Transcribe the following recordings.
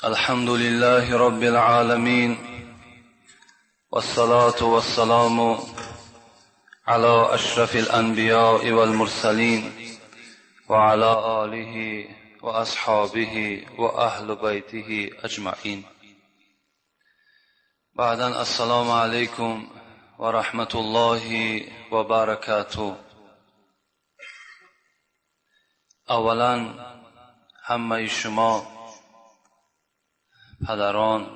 الحمد لله رب العالمين، والصلاة والسلام على أشرف الأنبياء والمرسلين وعلى آله وأصحابه وأهل بيته أجمعين. بعدا السلام عليكم ورحمة الله وبركاته. اولا همه شما پدران،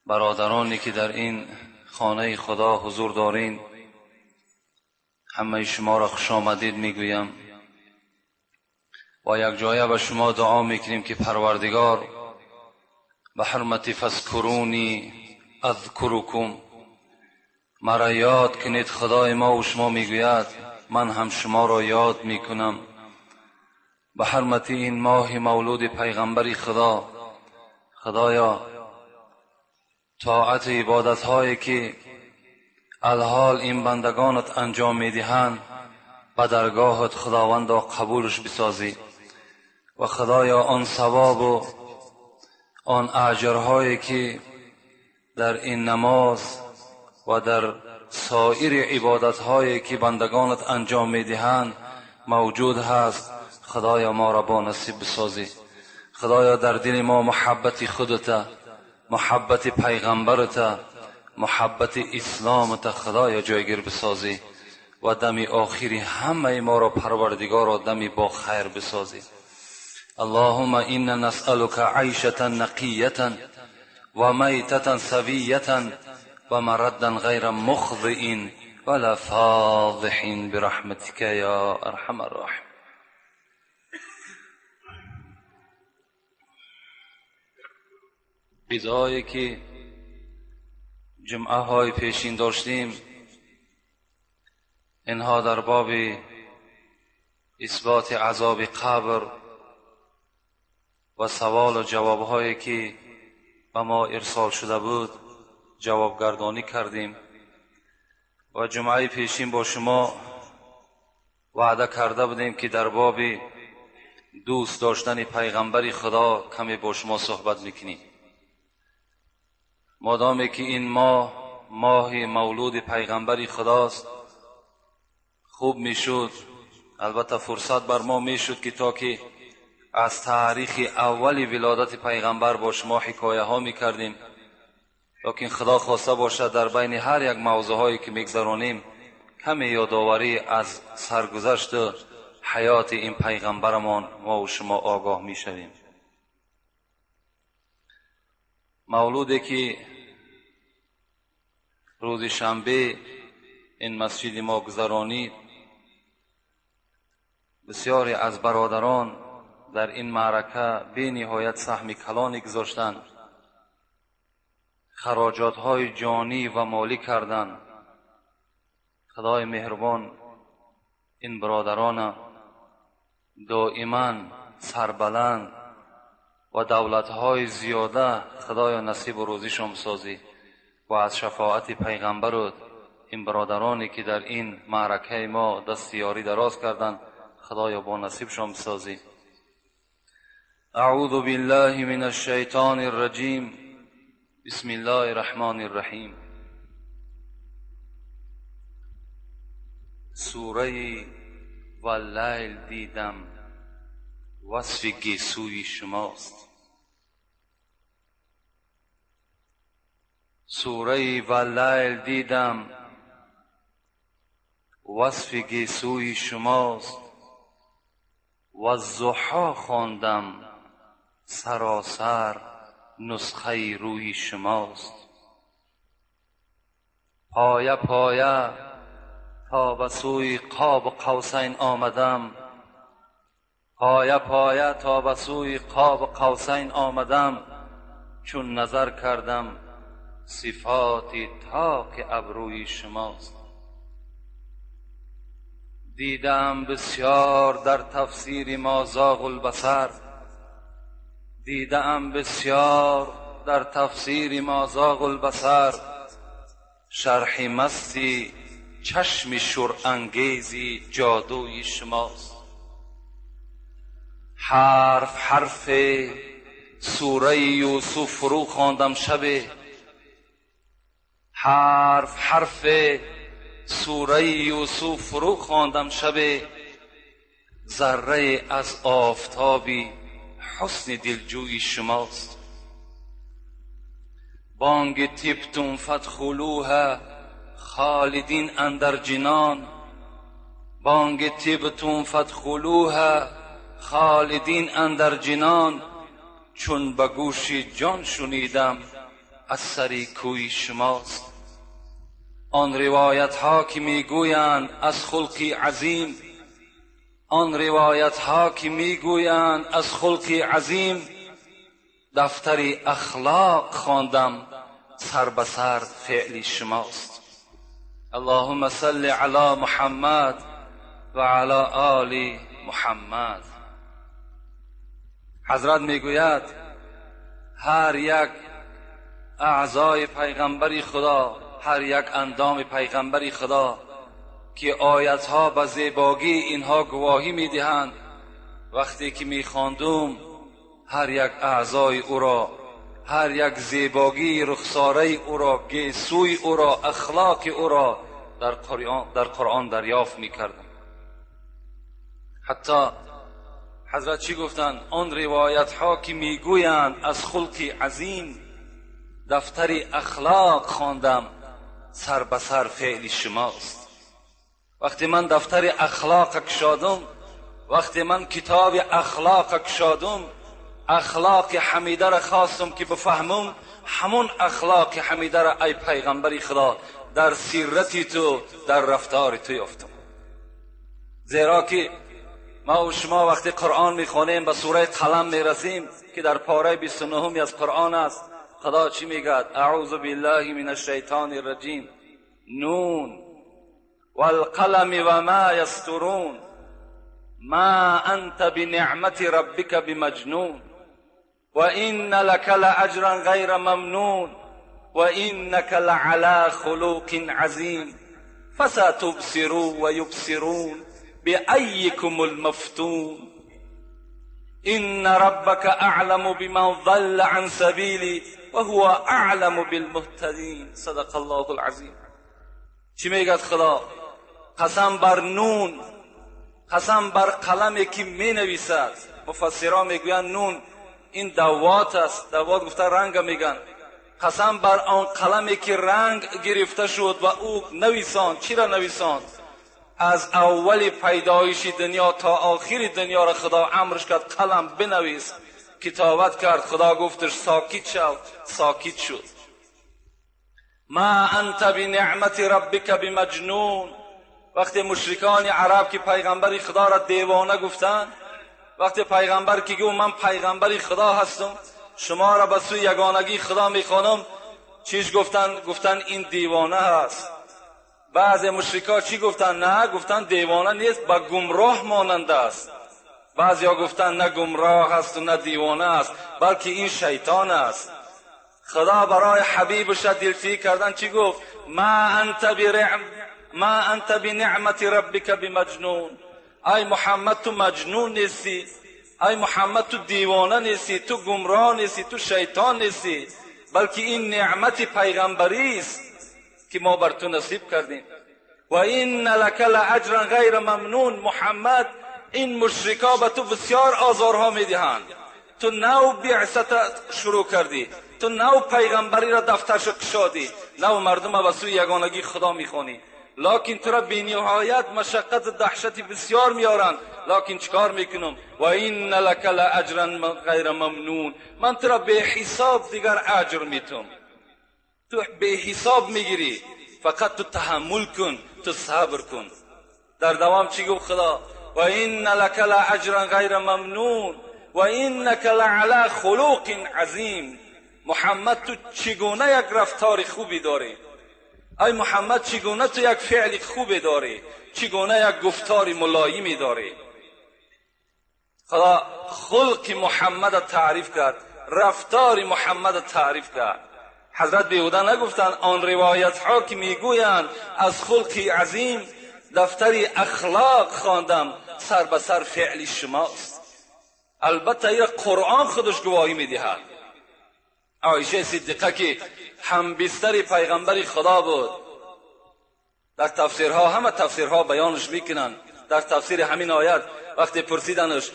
برادرانی که در این خانه خدا حضور دارین، همه شما را خوش آمدید میگویم و یک جایه به شما دعا میکنیم که پروردگار به حرمت فذکرونی اذکرکم مرا یاد کنید. خدای ما و شما میگوید من هم شما را یاد میکنم. به حرمت این ماه مولود پیغمبر خدا، خدایا طاعت عبادت هایی که الحال این بندگانت انجام میدهند به درگاهت خداوندا قبولش بسازی و خدایا آن ثواب و آن اجرهایی که در این نماز و در سایر عبادت هایی که بندگانت انجام میدهند موجود هست، خدایا ما را با نصیب بسازی. خدایا در دل ما محبت خودت، محبت پیغمبرت، محبت اسلامت خدایا جایگیر بسازی و دم آخری همه ما را پروردگار دمی با خیر بسازی. اللهم إنا نسألك عيشة نقية وميتة سوية ومردا غير مخزئ ولا فاضح برحمتك يا أرحم الراحمين. چیزهایی که جمعه های پیشین داشتیم اینها در باب اثبات عذاب قبر و سوال و جواب هایی که به ما ارسال شده بود جواب گردانی کردیم و جمعه پیشین با شما وعده کرده بودیم که در باب دوست داشتن پیغمبر خدا کمی با شما صحبت میکنیم. مادامی که این ماه ماه مولود پیغمبر خداست، خوب میشد، البته فرصت بر ما میشد که تا که از تاریخ اول ولادت پیغمبر با شما حکایه ها میکردیم، لیکن خدا خواسته باشد در بین هر یک موضوع هایی که میگذرانیم کمی یادآوری از سرگذشت حیات این پیغمبرمان ما و شما آگاه میشویم. مولودی که روز شنبه این مسجد ما گذرانید، بسیاری از برادران در این معرکه بی نهایت سهم کلانی گذاشتند، خراجات های جانی و مالی کردند. خدای مهربان این برادران دائما سربلند و دولت های زیاده خدایا نصیب و روزیشان سازی و از شفاعت پیغمبر این برادرانی که در این معرکه ما دست یاری دراز کردند خدایا با نصیبشان سازی. اعوذ بالله من الشیطان الرجیم. بسم الله الرحمن الرحیم. سوره واللیل دیدم وصف گیسوی شماست. سوره واللیل دیدم وصف گیسوی شماست و الضحی خواندم سراسر نسخه روی شماست. پایه پایه تا به سوی قاب قوسین آمدم، پایه پایه تا به سوی قاب قوسین آمدم، چون نظر کردم صفات تاک ابروی شماست. دیدم بسیار در تفسیر ما زاغ البصر، دیدم بسیار در تفسیر ما زاغ البصر، شرح مستی چشم شورانگیزی جادوی شماست. حرف حرف سوره یوسف فرو خواندم شب، حرف حرف سوره یوسف فرو خواندم شب، ذره از آفتابی حسن دلجوی شماست. بانگ طبتم فادخلوها خالدین اندر جنان، بانگ طبتم فادخلوها خالدین اندر جنان، چون به گوش جان شنیدم از سر کوی شماست. آن روایت ها که میگویند از خلق عظیم، آن روایت ها که میگویند از خلق عظیم، دفتر اخلاق خواندم سر به سر فعل شماست. اللهم صل علی محمد و علی آل محمد. حضرت میگوید هر یک اعضای پیغمبر خدا، هر یک اندام پیغمبر خدا که آیتها به زیباگی اینها گواهی میدهند، وقتی که میخواندم هر یک اعضای او را، هر یک زیباگی رخساره او را، گیسوی او را، اخلاق او را در قرآن دریافت میکردم. حتی حضرت چی گفتند؟ آن روایت ها که میگویند از خلق عظیم، دفتر اخلاق خواندم سر به سر فعل شماست. وقتی من دفتر اخلاق کشادم، وقتی من کتاب اخلاق کشادم، اخلاق حمیده را خواستم که بفهمم، همون اخلاق حمیده را ای پیغمبر خدا در سیرتی تو، در رفتار تو یافتم. زیرا که ما و شما وقتی قرآن میخوانیم به سوره قلم میرسیم که در پاره 29 از قرآن است، خدا چی میگد؟ اعوذ بالله من الشیطان الرجیم، نون والقلم وما یسطرون ما انت بنعمت ربک بمجنون وان لك لاجرا غیر ممنون وانك لعلى خلق عظیم فستبصر ویبصرون بأیکم المفتون ان ربک اعلم بمن ضل عن سبیلی وهو اعلم بالمهتدین. صدق الله العظیم. چی میگد خدا؟ قسم بر نون، قسم بر قلمی که می نویسد. مفسران میگویند نون این دوات است، دوات گفته رنگ میگن. قسم بر آن قلمی که رنگ گرفته شد و او نویساند. چی را نویساند؟ از اول پیدایش دنیا تا آخر دنیا را خدا امرش کرد قلم بنویس. کتابت کرد، خدا گفتش ساکت شو، ساکت شد. ما انت بنعمت ربک بمجنون. وقتی مشرکان عرب که پیغمبر خدا را دیوانه گفتند، وقتی پیغمبر که گفت من پیغمبر خدا هستم، شما را به سوی یگانگی خدا میخوانم، چیش گفتن؟ گفتن این دیوانه هست. بعض مشرکا چی گفتن؟ نه، گفتن دیوانه نیست، به گمراه مانند است. بعضیا گفتن نه گمراه است و نه دیوانه است، بلکه این شیطان است. خدا برای حبیبش دلفی کردن چی گفت؟ ما انت بنعمت ربک بمجنون. ای محمد تو مجنون نیستی، ای محمد تو دیوانه نیستی، تو گمراه نیستی، تو شیطان نیستی، بلکه این نعمت پیغمبری است که ما بر تو نصیب کردیم. و این لک لاجرا غیر ممنون. محمد این مشرکا به تو بسیار آزارها میدهند، تو نو بعثت شروع کردی، تو نو پیغمبری را دفترش کشادی، نو مردم به سوی یگانگی خدا میخوانی، لکن تو را بینهایت مشقت دهشتی بسیار میارند، لکن چکار میکنم؟ و این لک لاجرا غیر ممنون. من تو را به حساب دیگر اجر میتم، تو به حساب میگیری، فقط تو تحمل کن، تو صبر کن. در دوام چی گفت خدا؟ و این لک لاجرا غیر ممنون و انک لعلی خلق عظیم. محمد تو چگونه یک رفتار خوبی داری، ای محمد چگونه تو یک فعل خوبی داری، چگونه یک گفتار ملایمی داری. خدا خلق محمد تعریف کرد، رفتار محمد تعریف کرد. حضرت بیهوده نگفتند آن روایت ها که میگویند از خلق عظیم، دفتر اخلاق خواندم سر به سر فعل شماست. Албатта ира Қуръон худаш гувоҳӣ медиҳад. Оиша Сиддиқа, ки ҳамбистари пайғамбари Худо буд, дар тафсирҳо, ҳама тафсирҳо баёнаш мекунанд. Дар тафсири ҳамин оят вақте пурсиданаш,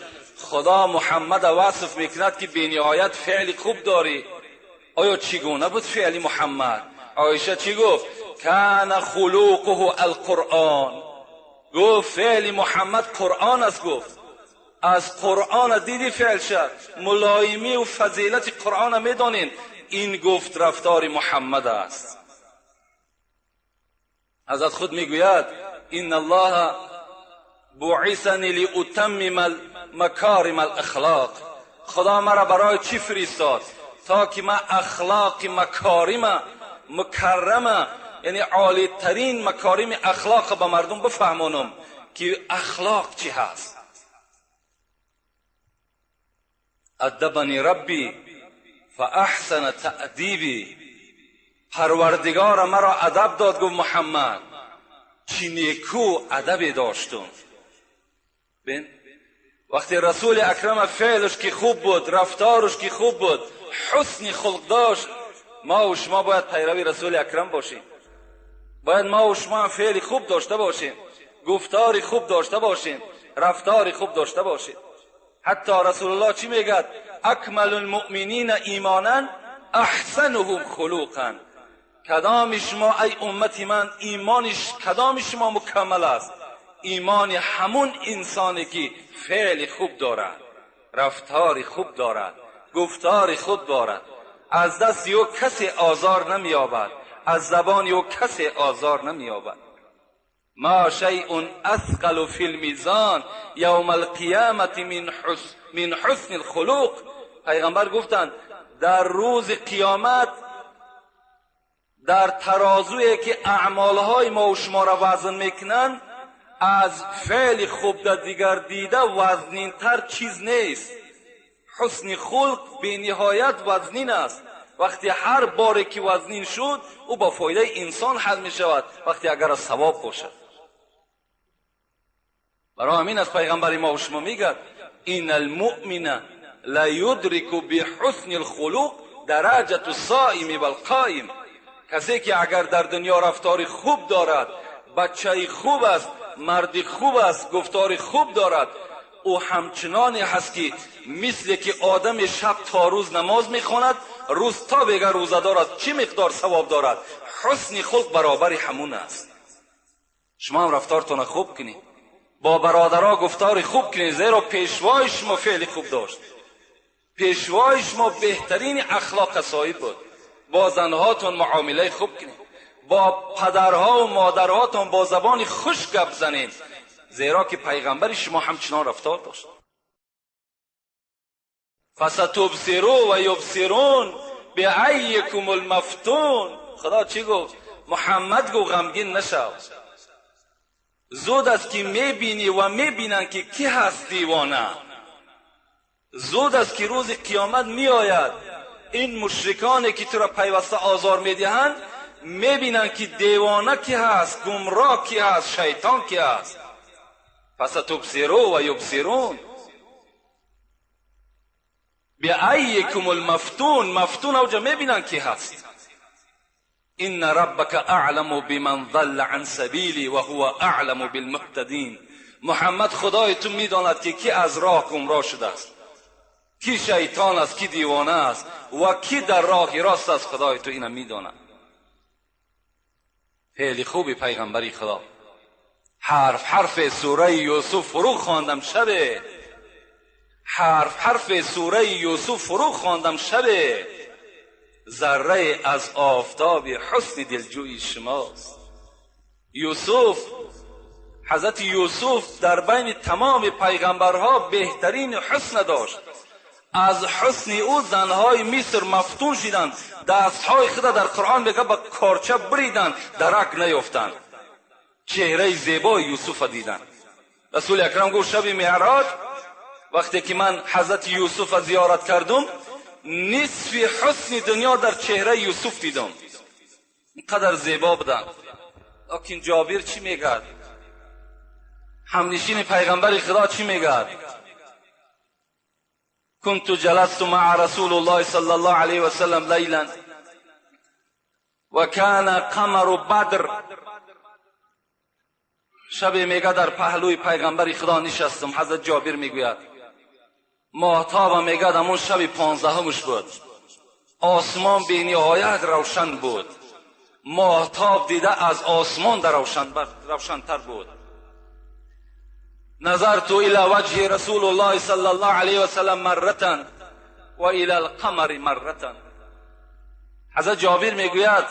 Худо Муҳаммада васф мекунад, ки бениҳоят феъли хуб дорӣ, оё чӣ гуна буд феъли Муҳаммад? Оиша чӣ гуфт? Кана хулуқуҳу алқуръон. Гуфт, феъли Муҳаммад Қуръон аст. Гуфт, аз Қуръона диди феъл шад, мулоимӣ ва фазилати Қуръона медонем. Ин, гуфт, рафтори Муҳаммад аст. Ҳазрат худ мегӯяд: инна Аллоҳа буъисани лиутаммима макорима алахлоқ. Худо маро барои чӣ фиристод? То ки ман ахлоқи макорима мукаррама, яъне олитарин макорими ахлоқро ба мардум бифаҳмонам, ки ахлоқ чӣ ҳаст. Адабани рабби фаахсана таъдиби. Парвардигора маро адаб дод, гуфт Муҳаммад, чӣ неку адабе доштум. Бин, вақте Расули Акрама феълаш ки хуб буд, рафтораш ки хуб буд, ҳусни хулқ дошт, мо ва шумо бояд пайрави Расули Акрам бошем. Бояд мо ва шумо ҳам феъли хуб дошта бошем, гуфтори хуб дошта бошем, рафтори хуб дошта бошем. Ҳатто Расулуллоҳ чӣ мегӯяд? Акмалу лмуъминина имонан аҳсануҳум хулуқан. Кадоми шумо, ай уммати ман, имониш кадоми шумо мукаммал аст? Имони ҳамун инсоне, ки феъли хуб дорад, рафтори хуб дорад, гуфтори хуб дорад, аз дасти ӯ касе озор намеёбад, аз забони ӯ касе озор намеёбад. Ма шайъун асқалу фи лмизон явма алқиямати мин ҳусни лхулуқ. Пайғамбар гуфтанд, дар рӯзи қиёмат, дар тарозуе ки аъмолҳои мо ва шуморо вазн мекунанд, аз феъли хуб дар дигар дида вазнинтар чиз нест. Ҳусни хулқ бениҳоят вазнин аст. Вақте ҳар боре ки вазнин шуд, ӯ ба фоидаи инсон ҳал мешавад, вақте агар аз савоб бошад. Барои ҳамин аз пайғамбари мо ва шумо мегӯяд: ина алмуъмина ла юдрику биҳусни лхулуқ дараҷату соими валқоим. Касе ки агар дар дунё рафтори хуб дорад, бачаи хуб аст, марди хуб аст, гуфтори хуб дорад, ӯ ҳамчуноне ҳаст, ки мисле ки одами шаб то рӯз намоз мехонад, рӯз то бега рӯзадор аст, чӣ миқдор савоб дорад? Ҳусни хулқ баробари ҳамун аст. Шумо ҳам рафтортонро хуб кунед, бо бародаро гуфтори хуб кунед, зеро пешвои шумо феъли хуб дошт, пешвои шумо беҳтарини ахлоқа соҳиб буд. Бо занҳотон муомилаи хуб кунед, бо падарҳо ва модарҳотон бо забони хуш гап занед, зеро ки пайғамбари шумо ҳамчунон рафтор дошт. Фасатубсиру ва юбсирун биаййикум алмафтун. Худо чӣ гуфт? Муҳаммад гуфт, ғамгин нашав, зуд аст ки мебинӣ ва мебинанд, ки кӣ ҳаст девона. Зуд аст ки рӯзи қиёмат меояд, ин мушриконе ки туро пайваста озор медиҳанд, мебинанд, ки девона кӣ ҳаст, гумроҳ кӣ ҳаст, шайтон кӣ ҳаст. Фасатубсиру ва юбсирун биаййикум алмафтун. Мафтун авҷа мебинанд, ки ҳаст. Инна раббака аъламу биман залла ан сабили ва ҳува аъламу билмуҳтадин. Муҳаммад, Худои ту медонад, ки кӣ аз роҳ гумроҳ шудааст, кӣ шайтон аст, кӣ девона аст ва кӣ дар роҳи рост аст. Худои ту ина медонад. Феъли хуби пайғамбари Худо. Ҳарф ҳарфи сураи Юсуф фурӯ хондам шабе, ҳарф ҳарфи сураи Юсуф фурӯ хондам шабе, заррае аз офтоби ҳусни дилҷӯи шумост. Юсуф, ҳазрати Юсуф дар байни тамоми пайғамбарҳо беҳтарин ҳусна дошт. Аз ҳусни ӯ занҳои Миср мафтун шиданд, дастҳои худа, дар Қуръон мегӯяд, ба корча буриданд, дарак наёфтанд. Чеҳраи зебои Юсуфа диданд. Расули Акрам гуфт, шаби Меъроҷ вақте ки ман ҳазрати Юсуфа зиёрат кардум, нисфи ҳусни дунё дар чеҳраи Юсуф дидам, ин қадар зебо буданд. Локин Ҷобир чӣ мегӯяд? Ҳамнишини пайғамбари Худо чӣ мегӯяд? كنت جلست مع رسول الله صلى الله عليه وسلم ليلا وكان قمر بدر. شب میگه در پهلوی پیغمبر خدا نشستم. حضرت جابر میگوید ماهتاب میگه همون شب 15 بود، آسمان به نهایت روشن بود، ماهتاب دیده از آسمان در روشنتر بود. نظرت الى وجه رسول الله صلی الله علیه و سلم مرة و الى القمر مرة. حضرت جابر میگوید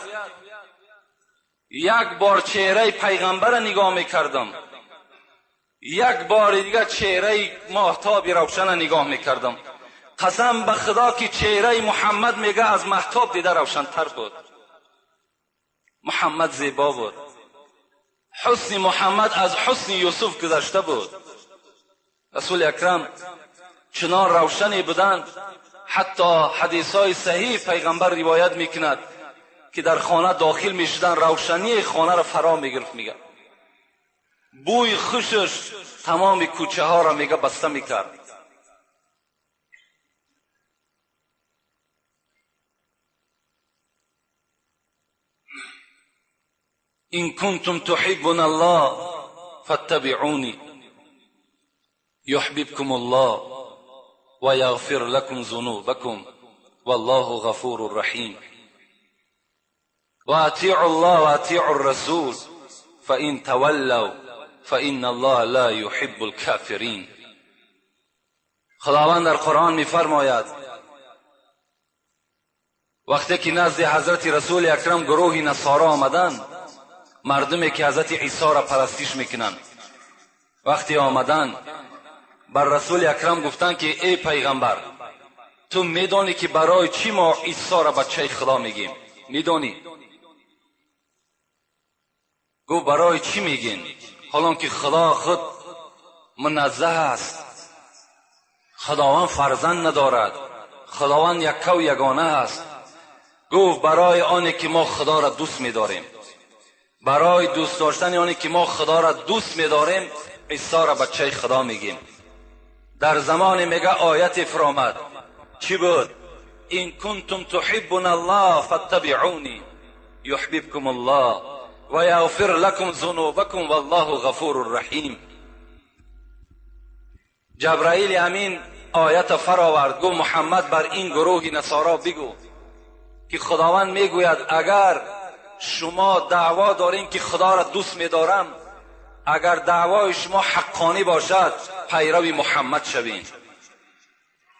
یک بار چهره پیغمبر نگاه میکردم، یک بار دیگه چهره ماهتاب روشن نگاه میکردم. قسم به خدا که چهره محمد میگه از ماهتاب دیده روشنتر بود. محمد زیبا بود، حسن محمد از حسن یوسف گذشته بود. رسول اکرم چنان روشنی بودند، حتی حدیث های صحیح پیغمبر روایت میکند که در خانه داخل میشدن روشنی خانه را فرا میگرفت. میگه بوی خوشش تمام کوچه ها را میگه بسته میکرد. إن كنتم تحبون الله فاتبعوني يحببكم الله ويغفر لكم ذنوبكم والله غفور رحيم. وأطيعوا الله وأطيعوا الرسول فإن تولوا فإن الله لا يحب الكافرين. خداوند در قرآن می‌فرماید وقتی که نزد حضرت رسول اکرم گروه نصارا آمدند، مردمی که حضرت عیسی را پرستش میکنند، وقتی آمدند بر رسول اکرم گفتند که ای پیغمبر، تو میدانی که برای چی ما عیسی را بچه خدا میگیم؟ میدانی؟ گفت برای چی میگین؟ حالا که خدا خود منزه است، خداوند فرزند ندارد، خداوند یکه و یگانه است. گفت برای آنی که ما خدا را دوست میداریم، برای دوست داشتن آنی که ما خدا را دوست میداریم عیسی را بچه خدا میگیم. در زمان میگه آیت فرامد، چی بود؟ این کنتم تحبون الله فاتبعونی یحببکم الله و یغفر لکم ذنوبکم والله غفور رحیم. جبرائیل امین آیت فراورد، گفت محمد بر این گروه نصارا بگو که خداوند میگوید اگر شما دعوا دارین که خدا را دوست میدارم، اگر دعوای شما حقانی باشد پیرو محمد شوین،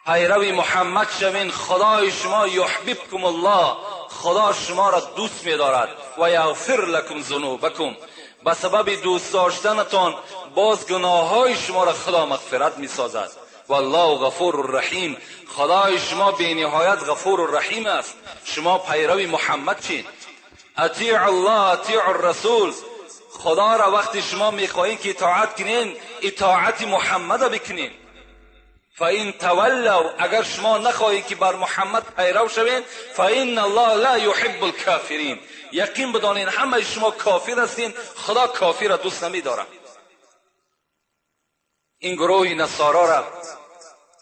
پیرو محمد شوین، خدای شما یحببکم الله، خدا شما را دوست میدارد و یغفر لکم ذنوبکم، به سبب دوست داشتنتان باز گناههای شما را خدا مغفرت میسازد. والله غفور رحیم، خدای شما بی نهایت غفور رحیم است. شما پیرو محمد شین. اطیع الله اطیع الرسول، خدا را وقتی شما میخواهین که اطاعت کنین اطاعت محمد را بکنین. فإن تولوا، اگر شما نخواهید که بر محمد پیرو شوین، فإن الله لا يحب الكافرین، یقین بدانین همه شما کافر هستین، خدا کافر را دوست نمیدارد. این گروه نصارا را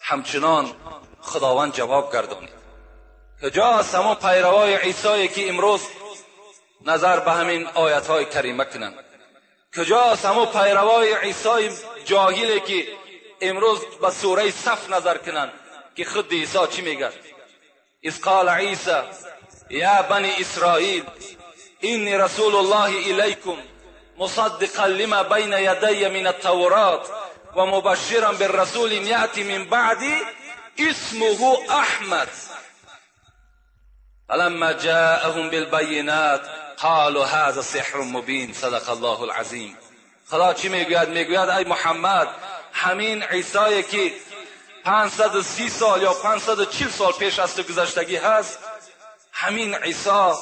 همچنان خداوند جواب گردانید. کجاست همون پیروای عیسی که امروز نظر به همین آیت های کریمه کنند؟ کجاست همون پیروای عیسی جاهلی که امروز به سوره صف نظر کنند که خود عیسی چی میگه؟ اذ قال عیسی یا بنی اسرائیل انی رسول الله الیکم مصدقا لما بین یدی من التورات و مبشرا بالرسول یأتی من بعدی اسمه احمد فلما جاءهم بالبینات قالوا هذا سحر مبین. صدق الله العظیم. خدا چی میگوید؟ میگوید ای محمد، همین عیسی که 530 سال یا 540 سال پیش از تو گذشتگی هست، همین عیسی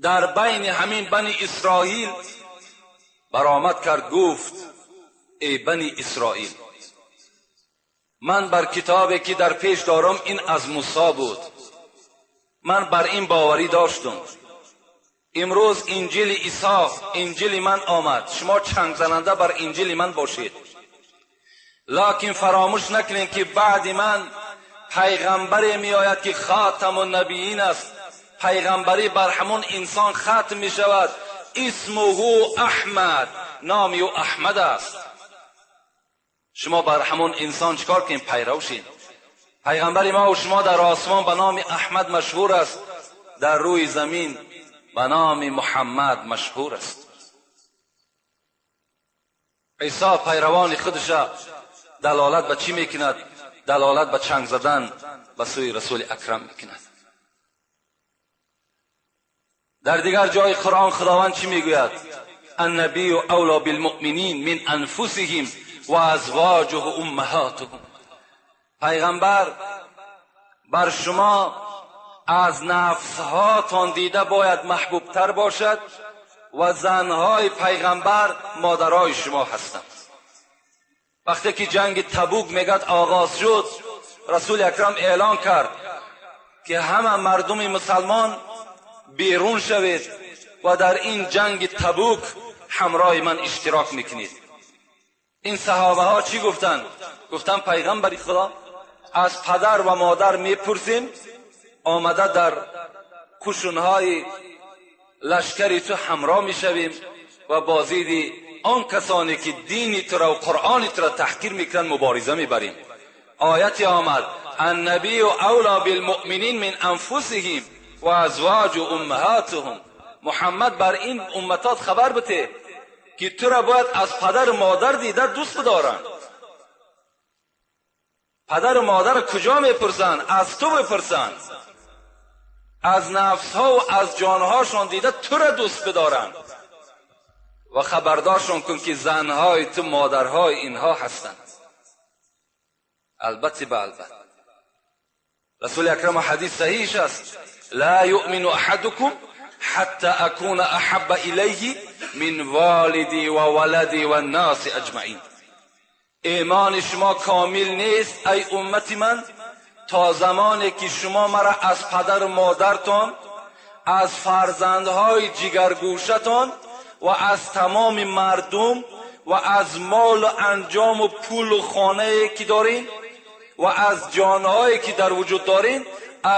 در بین همین بنی اسرائیل برآمد کرد، گفت ای بنی اسرائیل، من بر کتابی که در پیش دارم این از موسی بود، من بر این باوری داشتم، امروز انجیل عیسی انجیل من آمد، شما چنگ زننده بر انجیل من باشید. Лекин фаромӯш накунед, ки баъди ман пайғамбаре меояд, ки хатаму набиин аст. Пайғамбарӣ бар ҳамон инсон хатм мешавад. Исмуҳу Аҳмад, номи ӯ Аҳмад аст. Шумо бар ҳамон инсон чикор кунед? Пайрав шед. Пайғамбари мо ва шумо дар осмон ба номи Аҳмад машҳур аст, дар рӯи замин ба номи Муҳаммад машҳур аст. Исо пайравони худша далолат ба чӣ мекунад? Далолат ба чанг задан ба сӯи Расули Акрам мекунад. Дар дигар ҷои Қуръон Худованд чӣ мегӯяд? Аннабию авло билмуъминин мин анфусиҳим ва азвоҷуҳу уммаҳотуҳум. Пайғамбар бар шумо аз нафсҳотон дида бояд маҳбубтар бошад ва занҳои пайғамбар модарои шумо ҳастанд. Вақте ки ҷанги Табук мегӯяд оғоз шуд, Расули Акрам эълон кард, ки ҳама мардуми мусалмон берун шавед ва дар ин ҷанги Табук ҳамроҳи ман иштирок мекунед. Ин саҳобаҳо чӣ гуфтанд? Гуфтанд: пайғамбари Худо, аз падар ва модар мепурсем, омада дар қушунҳои лашкари ту ҳамроҳ мешавем ва бо зидди он касоне ки дини туро ва Қуръони туро таҳқир мекунанд мубориза мебарем. Ояте омад: аннабию авло билмуъминин мин анфусиҳим ва азвоҷу уммаҳотуҳум. Муҳаммад, бар ин умматот хабар бите, ки туро бояд аз падару модар дида дӯст бидоранд. Падару модар куҷо мепурсанд? Аз ту бипурсанд. Аз нафсҳо ва аз ҷонҳошон дида туро дӯст бидоранд ва хабардоршон кун, ки занҳои ту модарҳои инҳо ҳастанд. Албатта ба албатта Расули Акрам ҳадис саҳиҳ аст: ла юъмину аҳадукум ҳатта акуна аҳабба илайҳи мин волиди ва валади ва наси аҷмаин. Имони шумо комил нест, ай уммати ман, то замоне ки шумо маро аз падару модартон, аз фарзандҳои ҷигаргӯшатон ва аз тамоми мардум ва аз молу анҷому пулу хонае ки дорин ва аз ҷонҳое ки дар вуҷуд дорин,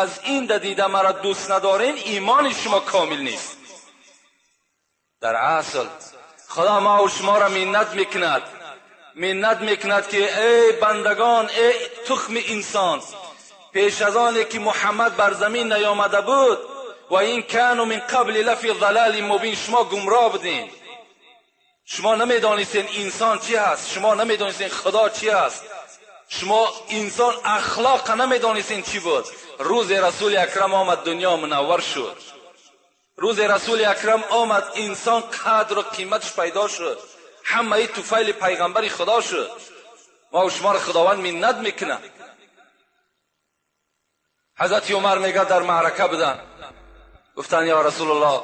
аз ин дида маро дӯст надорин, имони шумо комил нест. Дар асл Худо ма ва шуморо миннат мекунад, миннат мекунад, ки эй бандагон, эй тухми инсон, пеш аз оне ки Муҳаммад бар замин наёмада буд, ва ин кану мин қабли лафи залали мубин, шумо гумроҳ будем. Шумо намедонистед инсон чи ҳаст, шумо намедонистед Худо чи ҳаст, шумо инсон ахлоқа намедонистед чӣ буд. Рӯзе Расули Акрам омад, дунё мунаввар шуд. Рӯзе Расули Акрам омад, инсон қадру қиматаш пайдо шуд. Ҳамаи туфайли пайғамбари Худо шуд. Ма шуморо Худованд миннат мекунад. Ҳазрати Умар мегӯяд, дар маърака буданд, гуфтанд: ё Расулуллоҳ,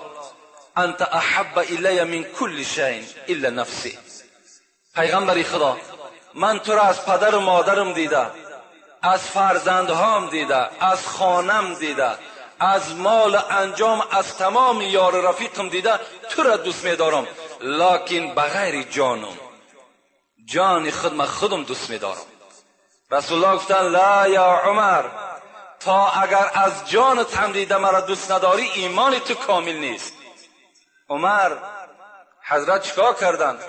анта аҳабба илая мин кулли шайин илла нафси. Пайғамбари Худо, ман туро аз падару модарам дида, аз фарзандҳом дида, аз хонам дида, аз молу анҷом, аз тамоми ёру рафиқам дида туро дӯст медорам, локин ба ғайри ҷонум, ҷони худ ман худам дӯст медорам. Расулуллоҳ гуфтанд: ла ё Умар, то агар аз ҷонат ҳам дида маро дӯст надорӣ, имони ту комил нест. Умар ҳазрат чикор карданд?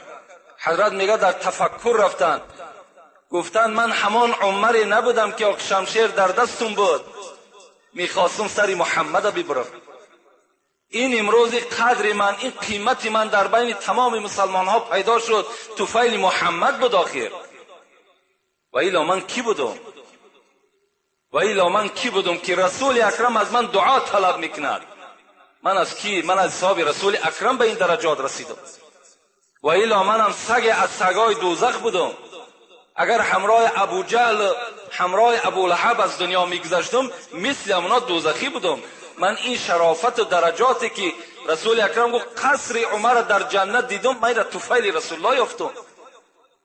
Ҳазрат мегӯяд, дар тафаккур рафтанд, гуфтанд: ман ҳамон Умаре набудам, ки шамшер дар дастум буд, мехостум сари Муҳаммада бибурам. Ин имрӯзи қадри ман, ин қимати ман дар байни тамоми мусалмонҳо пайдо шуд, туфайли Муҳаммад буд охир. Ва ило ман кӣ будум? Ва ило ман кӣ будум, ки Расули Акрам аз ман дуо талаб мекунад? Ман аз кӣ? Ман аз ҳисоби Расули Акрам ба ин дараҷот расидам. Ва ило манам саге аз сагои дӯзах будум. Агар ҳамроҳи Абуҷаҳл, ҳамроҳи Абулаҳаб аз дунё мегузаштум, мисли ҳамоно дӯзахӣ будум. Ман ин шарофату дараҷоте ки Расули Акрам гуфт қасри Умарро дар ҷаннат дидум, ман инро туфайли Расулуллоҳ ёфтум.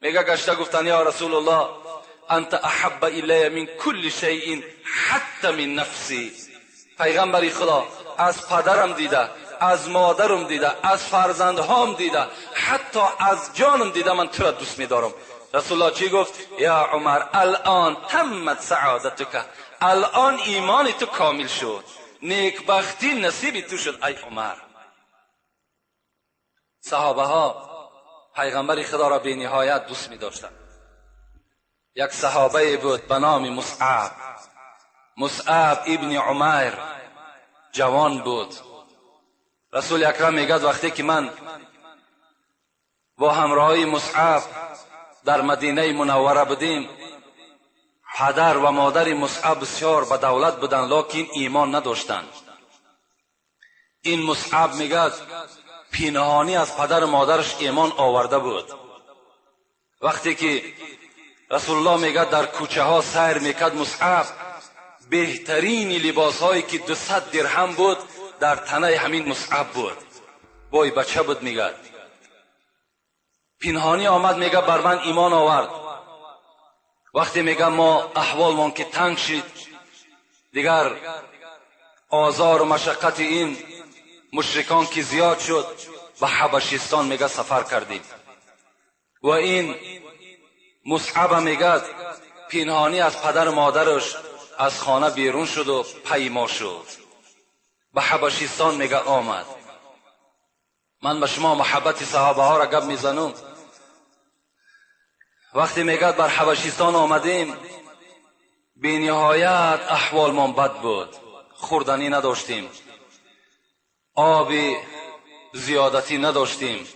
Мега гашта гуфтанд: ё Расулуллоҳ, анта аҳабба илая мин кулли шайин ҳатта мин нафси. Пайғамбари Худо, аз падарам дида, аз модарам дида, аз фарзандҳом дида, ҳатто аз ҷонам дида ман туро дӯст медорам. رسول الله چی گفت؟ یا عمر الان تمت سعادتک، الان ایمان تو کامل شد، نیکبختی نصیب تو شد ای عمر. صحابه ها پیغمبر خدا را به نهایت دوست می داشتند. یک صحابه بود به نام مصعب، مصعب ابن عمیر، جوان بود. رسول اکرم میگد وقتی که من با همراهی مصعب در مدینه منوره بودیم، پدر و مادر مصعب بسیار به دولت بودند، لکن ایمان نداشتند. این مصعب میگد پینهانی از پدر و مادرش ایمان آورده بود. وقتی که رسول الله میگد در کوچه ها سیر میکرد، مصعب بهترین لباس هایی که 200 درهم بود در تنه همین مصعب بود. بای بچه بود. میگد پینهانی آمد، میگه بر من ایمان آورد. وقتی میگه ما احوالمان که تنگ شد، دیگر آزار و مشقت این مشرکان که زیاد شد، به حبشستان میگه سفر کردیم و این مصعب میگه پینهانی از پدر و مادرش از خانه بیرون شد و پیما شد، به حبشستان میگه آمد. من به شما محبت صحابه ها را گپ میزنم. وقتی میگه بر حبشستان آمدیم، بی نهایت احوالمان بد بود، خوردنی نداشتیم، آب زیادتی نداشتیم،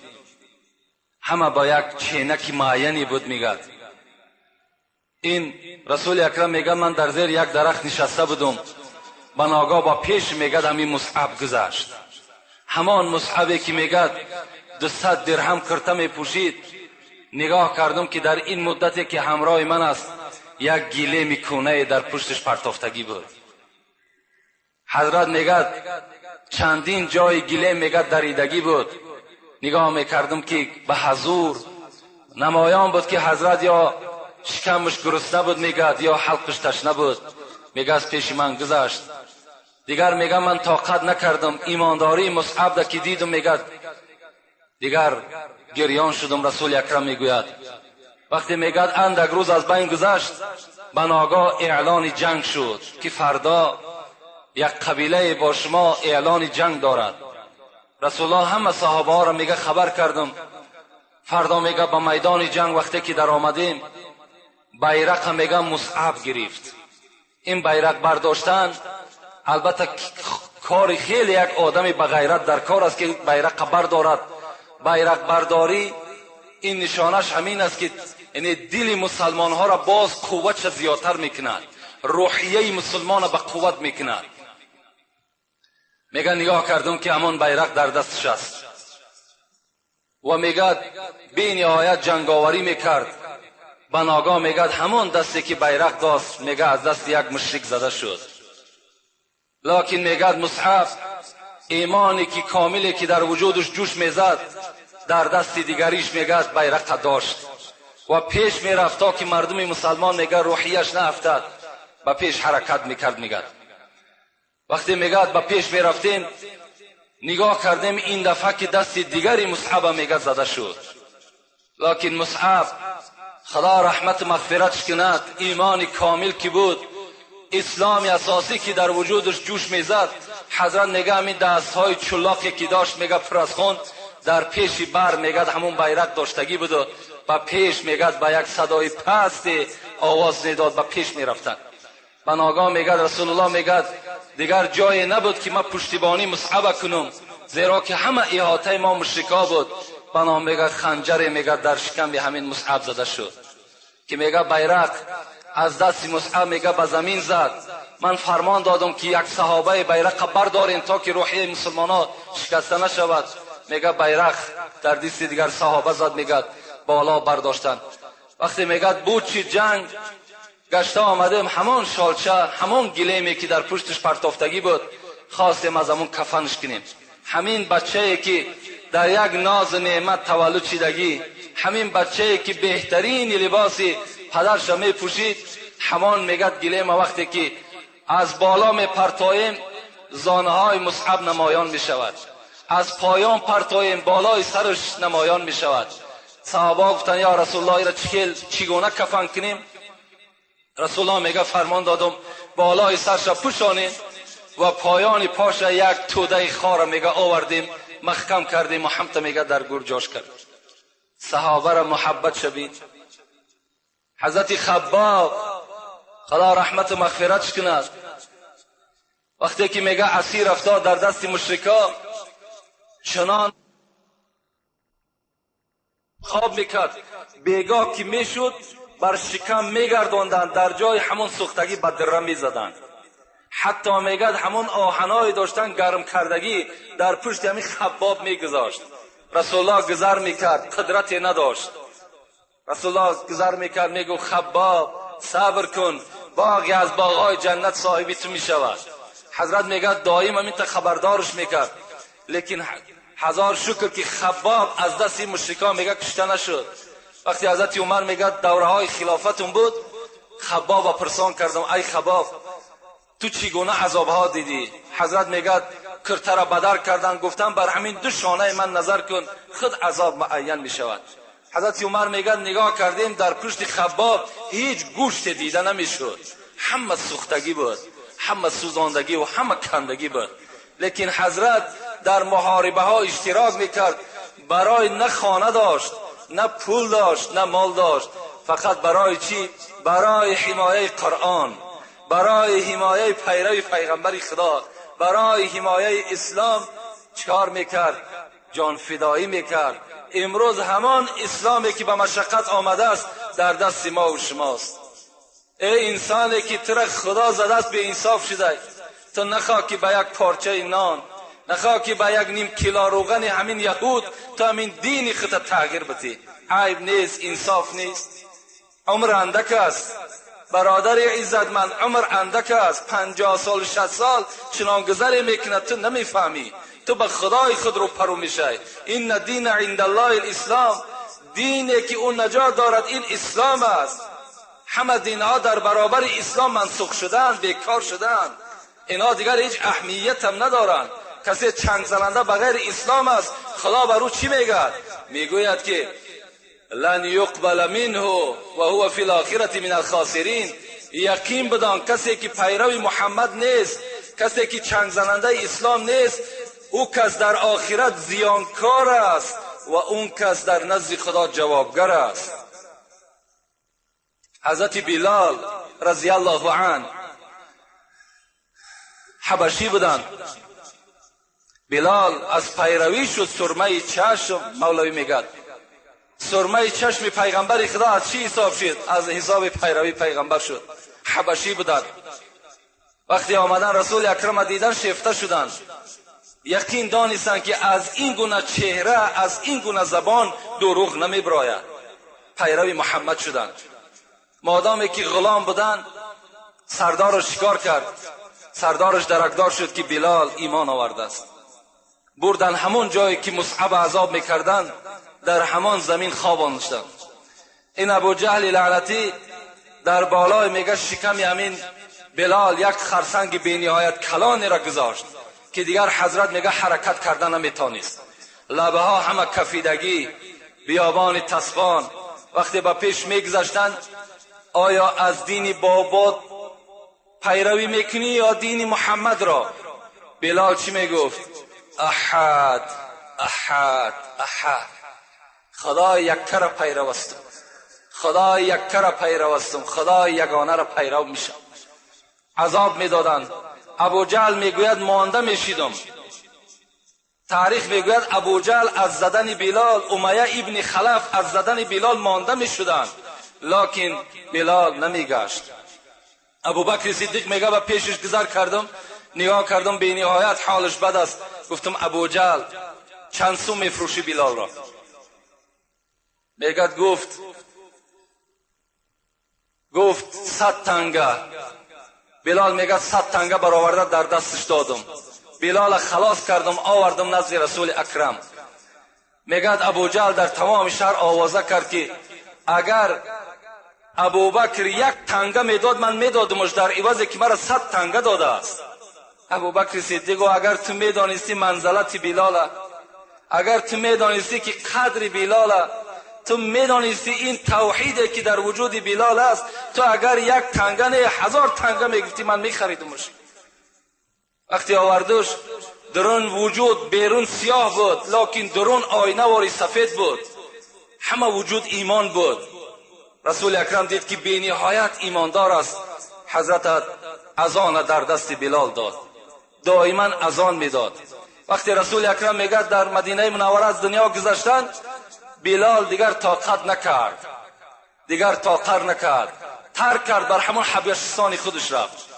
همه با یک چینک معینی بود. میگد این رسول اکرم میگه من در زیر یک درخت نشسته بودم، به ناگاه با پیش میگد همین مصعب گذشت، همان مصعبی که میگد 200 درهم کرته میپوشید. نگاه کردم که در این مدتی که همراه من است، یک گیله میکونه در پشتش پرتافتگی بود. حضرت میگد چندین جای گیله میگد دریدگی بود. نگاه میکردم که به حضور نمایان بود که حضرت یا شکمش گرسنه بود میگد یا حلقش تشنه بود. میگه از پیش من گذشت، دیگر میگه من طاقت نکردم، ایمانداری مصعب ده که دیدم، میگه دیگر گریان شدم. رسول اکرم میگوید وقتی میگد اندک روز از بین گذشت، به ناگاه اعلان جنگ شد که فردا یک قبیله با شما اعلان جنگ دارد. رسول الله همه صحابه ها را میگه خبر کردم، فردا میگه به میدان جنگ وقتی که در آمدیم، بیرق میگه مصعب گرفت. این بیرق برداشتن البته کار خیلی یک آدمی به غیرت در کار است که بیرق بردارد. بیرق برداری این نشانش همین است که یعنی دل مسلمان ها را باز قوتش زیادتر میکند، روحیه مسلمان را به قوت میکند. میگه نگاه کردم که همان بیرق در دستش است و میگه بی نهایت جنگاوری میکرد. به ناگاه میگه همان دستی که بیرق داشت، میگه از دست یک مشرک زده شد. لکن میگه مصعب ایمانی که کاملی که در وجودش جوش میزد، در دست دیگریش میگه بیرق داشت و پیش میرفت تا که مردم مسلمان میگه روحیش نه به پیش حرکت میکرد. میگه وقتی میگه به پیش میرفتیم، نگاه کردیم این دفعه که دست دیگری مصعب میگه زده شد. لکن مصعب خدا رحمت مغفرتش کند، ایمان کامل که بود، اسلام اساسی که در وجودش جوش میزد، حضرت میگه همین دست های چلاقی که داشت میگه پر از خون، در پیش بر میگه همون بیرق داشتگی بود و به پیش میگه با یک صدای پست آواز میداد، به پیش میرفتن. به ناگاه میگه رسول الله میگه دیگر جای نبود که ما پشتیبانی مصعب کنم، زیرا که همه احاطه ما مشرکا بود. بنا میگه خنجر میگه در شکم همین مصعب زده شد که میگه بیرق از دست مصعب میگه به زمین زد. من فرمان دادم که یک صحابه بیرق بردارین تا که روحیه مسلمان ها شکسته نشود. میگه بیرق در دست دیگر صحابه زد، میگه بالا برداشتن. وقتی میگه بود چی جنگ گشته آمدیم، همان شالچه، همان گلیمی که در پشتش پرتافتگی بود، خواستیم از همون کفنش کنیم. همین بچه که در یک ناز نعمت تولد شدگی، همین بچه که بهترین لباسی پدرش می پوشید، همان میگه گلیم وقتی که از بالا می پرتاییم، زانه های مصعب نمایان می شود، از پایان پرتاییم، بالای سرش نمایان می شود. Саҳоба гуфтанд: ё Расулуллоҳ, иро чигуна кафан кунем? Расулуллоҳ мега: фармон додам, болои сарша пӯшонем ва поёни поша як тӯдаи хора мега овардем, маҳкам кардем ва ҳамта мега дар гур ҷош кард. Саҳобара муҳаббат шабид. Ҳазрати Хаббоб, Худо раҳмату мағфиратш кунад, вақте ки мега асир афтод дар дасти мушрикҳо, чунон хоб мекард, бегоҳ ки мешуд бар шикам мегардонданд, дар ҷои ҳамон сӯхтагӣ ба дирра мезаданд. Ҳатто мегӯяд ҳамон оҳаное доштан гарм кардагӣ дар пушти ҳамин Хаббоб мегузошт. Расулуллоҳ гузар мекард, қудрате надошт. Расулуллоҳ гузар мекард, мегуфт: Хаббоб, сабр кун, боғе аз боғҳои ҷаннат соҳиби ту мешавад. Ҳазрат мегӯяд доим ҳамин та хабардорш мекард. Лекин ҳазор шукр ки Хаббоб аз дасти мушрикон мегӯяд кушта нашуд. Вақте ҳазрати Умар мегӯяд давраҳои хилофатун буд, Хаббоба пурсон кардам: ай Хаббоб, ту чӣ гуна азобҳо дидӣ? Ҳазрат мегӯяд киртара бадар кардан, гуфтам бар ҳамин ду шонаи ман назар кун, худ азоб муайян мешавад. Ҳазрати Умар мегӯяд нигоҳ кардем, дар пушти Хаббоб ҳеҷ гӯште дида намешуд, ҳама сӯхтагӣ буд, ҳама сӯзондагӣ ва ҳама кандагӣ буд. Лекин ҳазрат дар муҳорибаҳо иштирок мекард, барои на хона дошт, на пул дошт, на мол дошт, фақат барои чӣ? Барои ҳимояи Қуръон, барои ҳимояи пайрави пайғамбари Худо, барои ҳимояи ислом чикор мекард? Ҷонфидоӣ мекард. Имрӯз ҳамон исломе ки ба машаққат омадааст дар дасти мо ва шумост. Эй инсоне ки тура Худо задааст, беинсоф шудай, ту нахоҳ ки ба як порчаи нон, нахоҳ ки ба як ним кило рӯғани ҳамин яҳуд ту ҳамин дини худта тағйир бидиҳӣ. Айб нест, инсоф нест. Умр андак аст, бародари иззатманд, умр андак аст. 50 сол, 60 сол чунон гузаре мекунад, ту намефаҳмӣ. Ту ба Худои худ рӯпарӯ мешавӣ. Инна дина индаллоҳи лислом, дине ки ӯ наҷот дорад ин ислом аст. Ҳама динҳо дар баробари ислом мансух шудаанд, бекор шудаанд. Инҳо дигар ҳеҷ аҳамиятам надоранд. Касе чангзананда ба ғайри ислом аст, Худо бар ӯ чӣ мегӯяд? Мегӯяд ки лан юқбала минҳу ва ҳува фил охирати мин алхосирин. Яқин бидон, касе ки пайрави Муҳаммад нест, касе ки чангзанандаи ислом нест, ӯ кас дар охират зиёнкор аст ва он кас дар назди Худо ҷавобгар аст. Ҳазрати Билол разияллоҳу ан ҳабашӣ буданд. Билол аз пайравӣ шуд сурмаи чашм. Мавлавӣ мегӯяд сурмаи чашми пайғамбари Худо аз чӣ ҳисоб шуд? Аз ҳисоби пайравии пайғамбар шуд. Ҳабашӣ буданд. Вақте омадан Расули Акрама дидан, шефта шуданд. Яқин донистанд ки аз ин гуна чеҳра, аз ин гуна забон дурӯғ намебирояд. Пайрави Муҳаммад шуданд. Модоме ки ғулом буданд, сардараш шикор кард. Сардараш даракдор шуд ки Билол имон овардааст. Бурдан ҳамон ҷое ки Мусъаб азоб мекарданд, дар ҳамон замин хобоништанд. Ин Абу Ҷаҳли лаънатӣ дар болои мега шиками ҳамин Билол як харсанги бениҳоят калонеро гузошт ки дигар ҳазрат мега ҳаракат карда наметонист. Лабаҳо ҳама кафидагӣ, биёбони тасбон. Вақте ба пеш мегузаштанд, оё аз дини бобод пайравӣ мекунӣ ё дини Муҳаммадро? Билол чӣ мегуфт? Аҳад, аҳад, аҳад. Худои яккара пайрав ҳастам, Худои яккара пайрав ҳастам, Худои ягонаро пайрав мешавам. Азоб медоданд. Абу Ҷаҳл мегӯяд монда мешидам. Таърих мегӯяд Абу Ҷаҳл аз задани Билол, Умайя ибни Халаф аз задани Билол монда мешуданд, локин Билол намегашт. Абубакри Сиддиқ мегӯяд ба пешаш гузар кардам, нигоҳ кардам, бениҳоят ҳолаш бад аст. Гуфтам: Абу Ҷаҳл, чанд сум мефурӯшӣ Билолро? Мегӯяд гуфт 100 танга. Билол мегӯяд 100 танга бароварда дар дасташ додам. Билола халос кардам, овардам назди Расули Акрам. Мегӯяд Абу Ҷаҳл дар тамоми шаҳр овоза кард ки агар Абубакр як танга медод, ман медодамаш дар ивазе ки мара 100 танга додааст. Абубакри Сиддиқ гуфт: агар ту медонистӣ манзалати Билола, агар ту медонистӣ ки қадри Билола, تو میدانستی این توحیده که در وجود بلال است، تو اگر یک تنگه نه 1000 تنگه میگفتی من میخریدمش. وقتی آوردش درون وجود بیرون سیاه بود، لکن درون آینه واری سفید بود، همه وجود ایمان بود. رسول اکرم دید که بی نهایت ایماندار است. حضرت اذان در دست بلال داد، دائما اذان میداد. وقتی رسول اکرم میگه در مدینه منوره از دنیا گذشتن، بلال دیگر طاقت نکرد، دیگر طاقت نکرد، ترک کرد، بر همون حبشستان خودش رفت.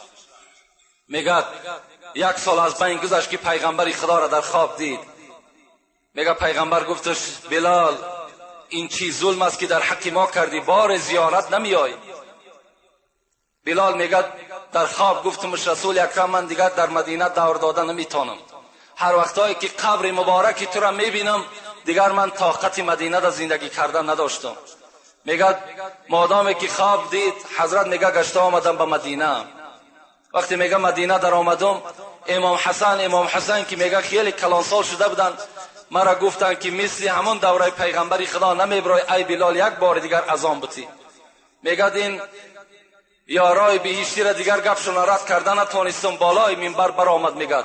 میگه 1 سال از بین گذشت که پیغمبر خدا را در خواب دید. میگه پیغمبر گفتش بلال این چی ظلم است که در حق ما کردی، بار زیارت نمیای. بلال میگه در خواب گفتمش رسول اکرم من دیگر در مدینه دور داده نمیتونم، هر وقتایی که قبر مبارکی تو را میبینم دیگر من طاقت مدینه در زندگی کردن نداشتم. میگه مادامی که خواب دید حضرت میگه گشته آمدم به مدینه. وقتی میگه مدینه در آمدم، امام حسن که میگه خیلی کلانسال شده بودن، مرا گفتن که مثل همون دوره پیغمبر خدا نمیبرای ای بلال یک بار دیگر اذان بتی. میگه این یارای بهشتی را دیگر گپشون رد کردن نتونستم، بالای منبر برآمد. میگه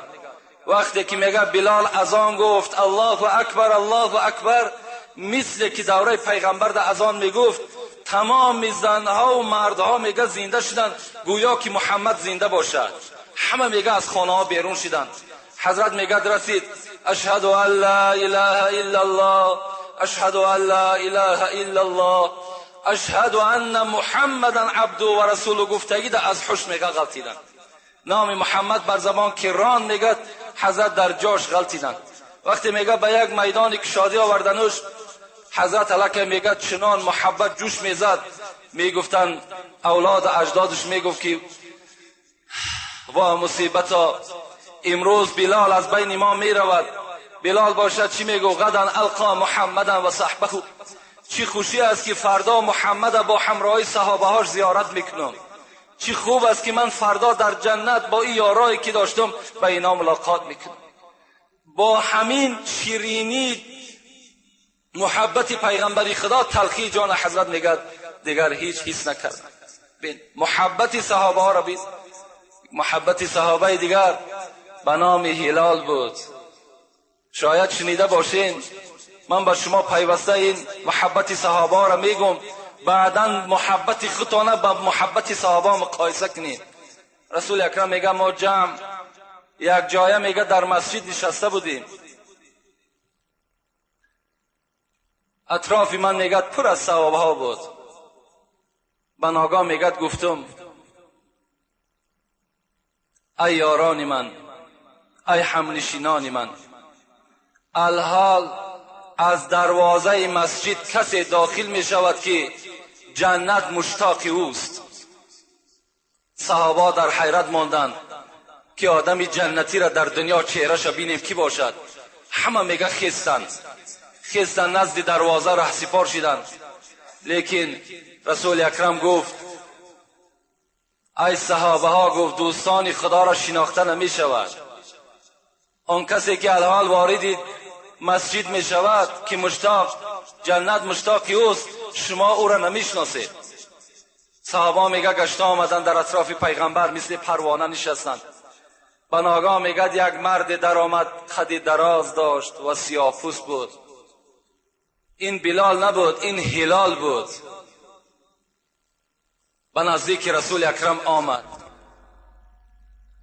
وقتی که میگه بلال اذان گفت الله اکبر الله اکبر، مثل که دوره پیغمبر در اذان میگفت، تمام زنها و مردها میگه زنده شدن، گویا که محمد زنده باشد. همه میگه از خانه ها بیرون شدن. حضرت میگه رسید اشهد ان لا اله الا الله، اشهد ان لا اله الا الله، اشهد ان محمدا عبده و رسوله. گفتگی ده از حش میگه غلطیدن، نام محمد بر زبان که ران میگه حضرت در جاش غلطیدن. وقتی میگه به یک میدان کشادی آوردنش، حضرت علیه میگه چنان محبت جوش میزد، میگفتن اولاد اجدادش میگفت که وا مصیبتا، امروز بلال از بین ما میرود. بلال باشد چی میگو؟ غدا القا محمدا و صحبه. چی خوشی است که فردا محمد با همراهی صحابه هاش زیارت میکنم. چی خوب است که من فردا در جنت با این یارایی که داشتم به اینا ملاقات میکنم. با همین شیرینی محبت پیغمبری خدا تلخی جان حضرت میگه دیگر هیچ حس نکرد. بین محبت صحابه ها را بین. محبت صحابه دیگر به نام هلال بود. شاید شنیده باشین من با شما پیوسته این محبت صحابه ها را میگم، بعدا محبت خودتانه با محبت صحابه مقایسه کنید. رسول اکرم میگه ما جمع یک جایه میگه در مسجد نشسته بودیم، اطراف من میگه پر از صحابه ها بود. بناگاه میگه گفتم ای یاران من، ای همنشینان من، الحال از دروازه مسجد کسی داخل می شود که جنت مشتاق اوست. صحابه در حیرت ماندند که آدم جنتی را در دنیا چهره‌اش بینیم کی باشد. همه میگه خیستند نزد دروازه ره سپار شدند. لیکن رسول اکرم گفت ای صحابه ها، گفت دوستان خدا را شناخته نمی شود. آن کسی که الحال وارد مسجد می شود که مشتاق جنت مشتاق اوست، شما او را نمی شناسید. صحابه میگه گشته آمدن در اطراف پیغمبر مثل پروانه نشستند. بناگاه میگه یک مرد در آمد، قد دراز داشت و سیاه پوست بود. این بلال نبود، این هلال بود. به نزدیک رسول اکرم آمد،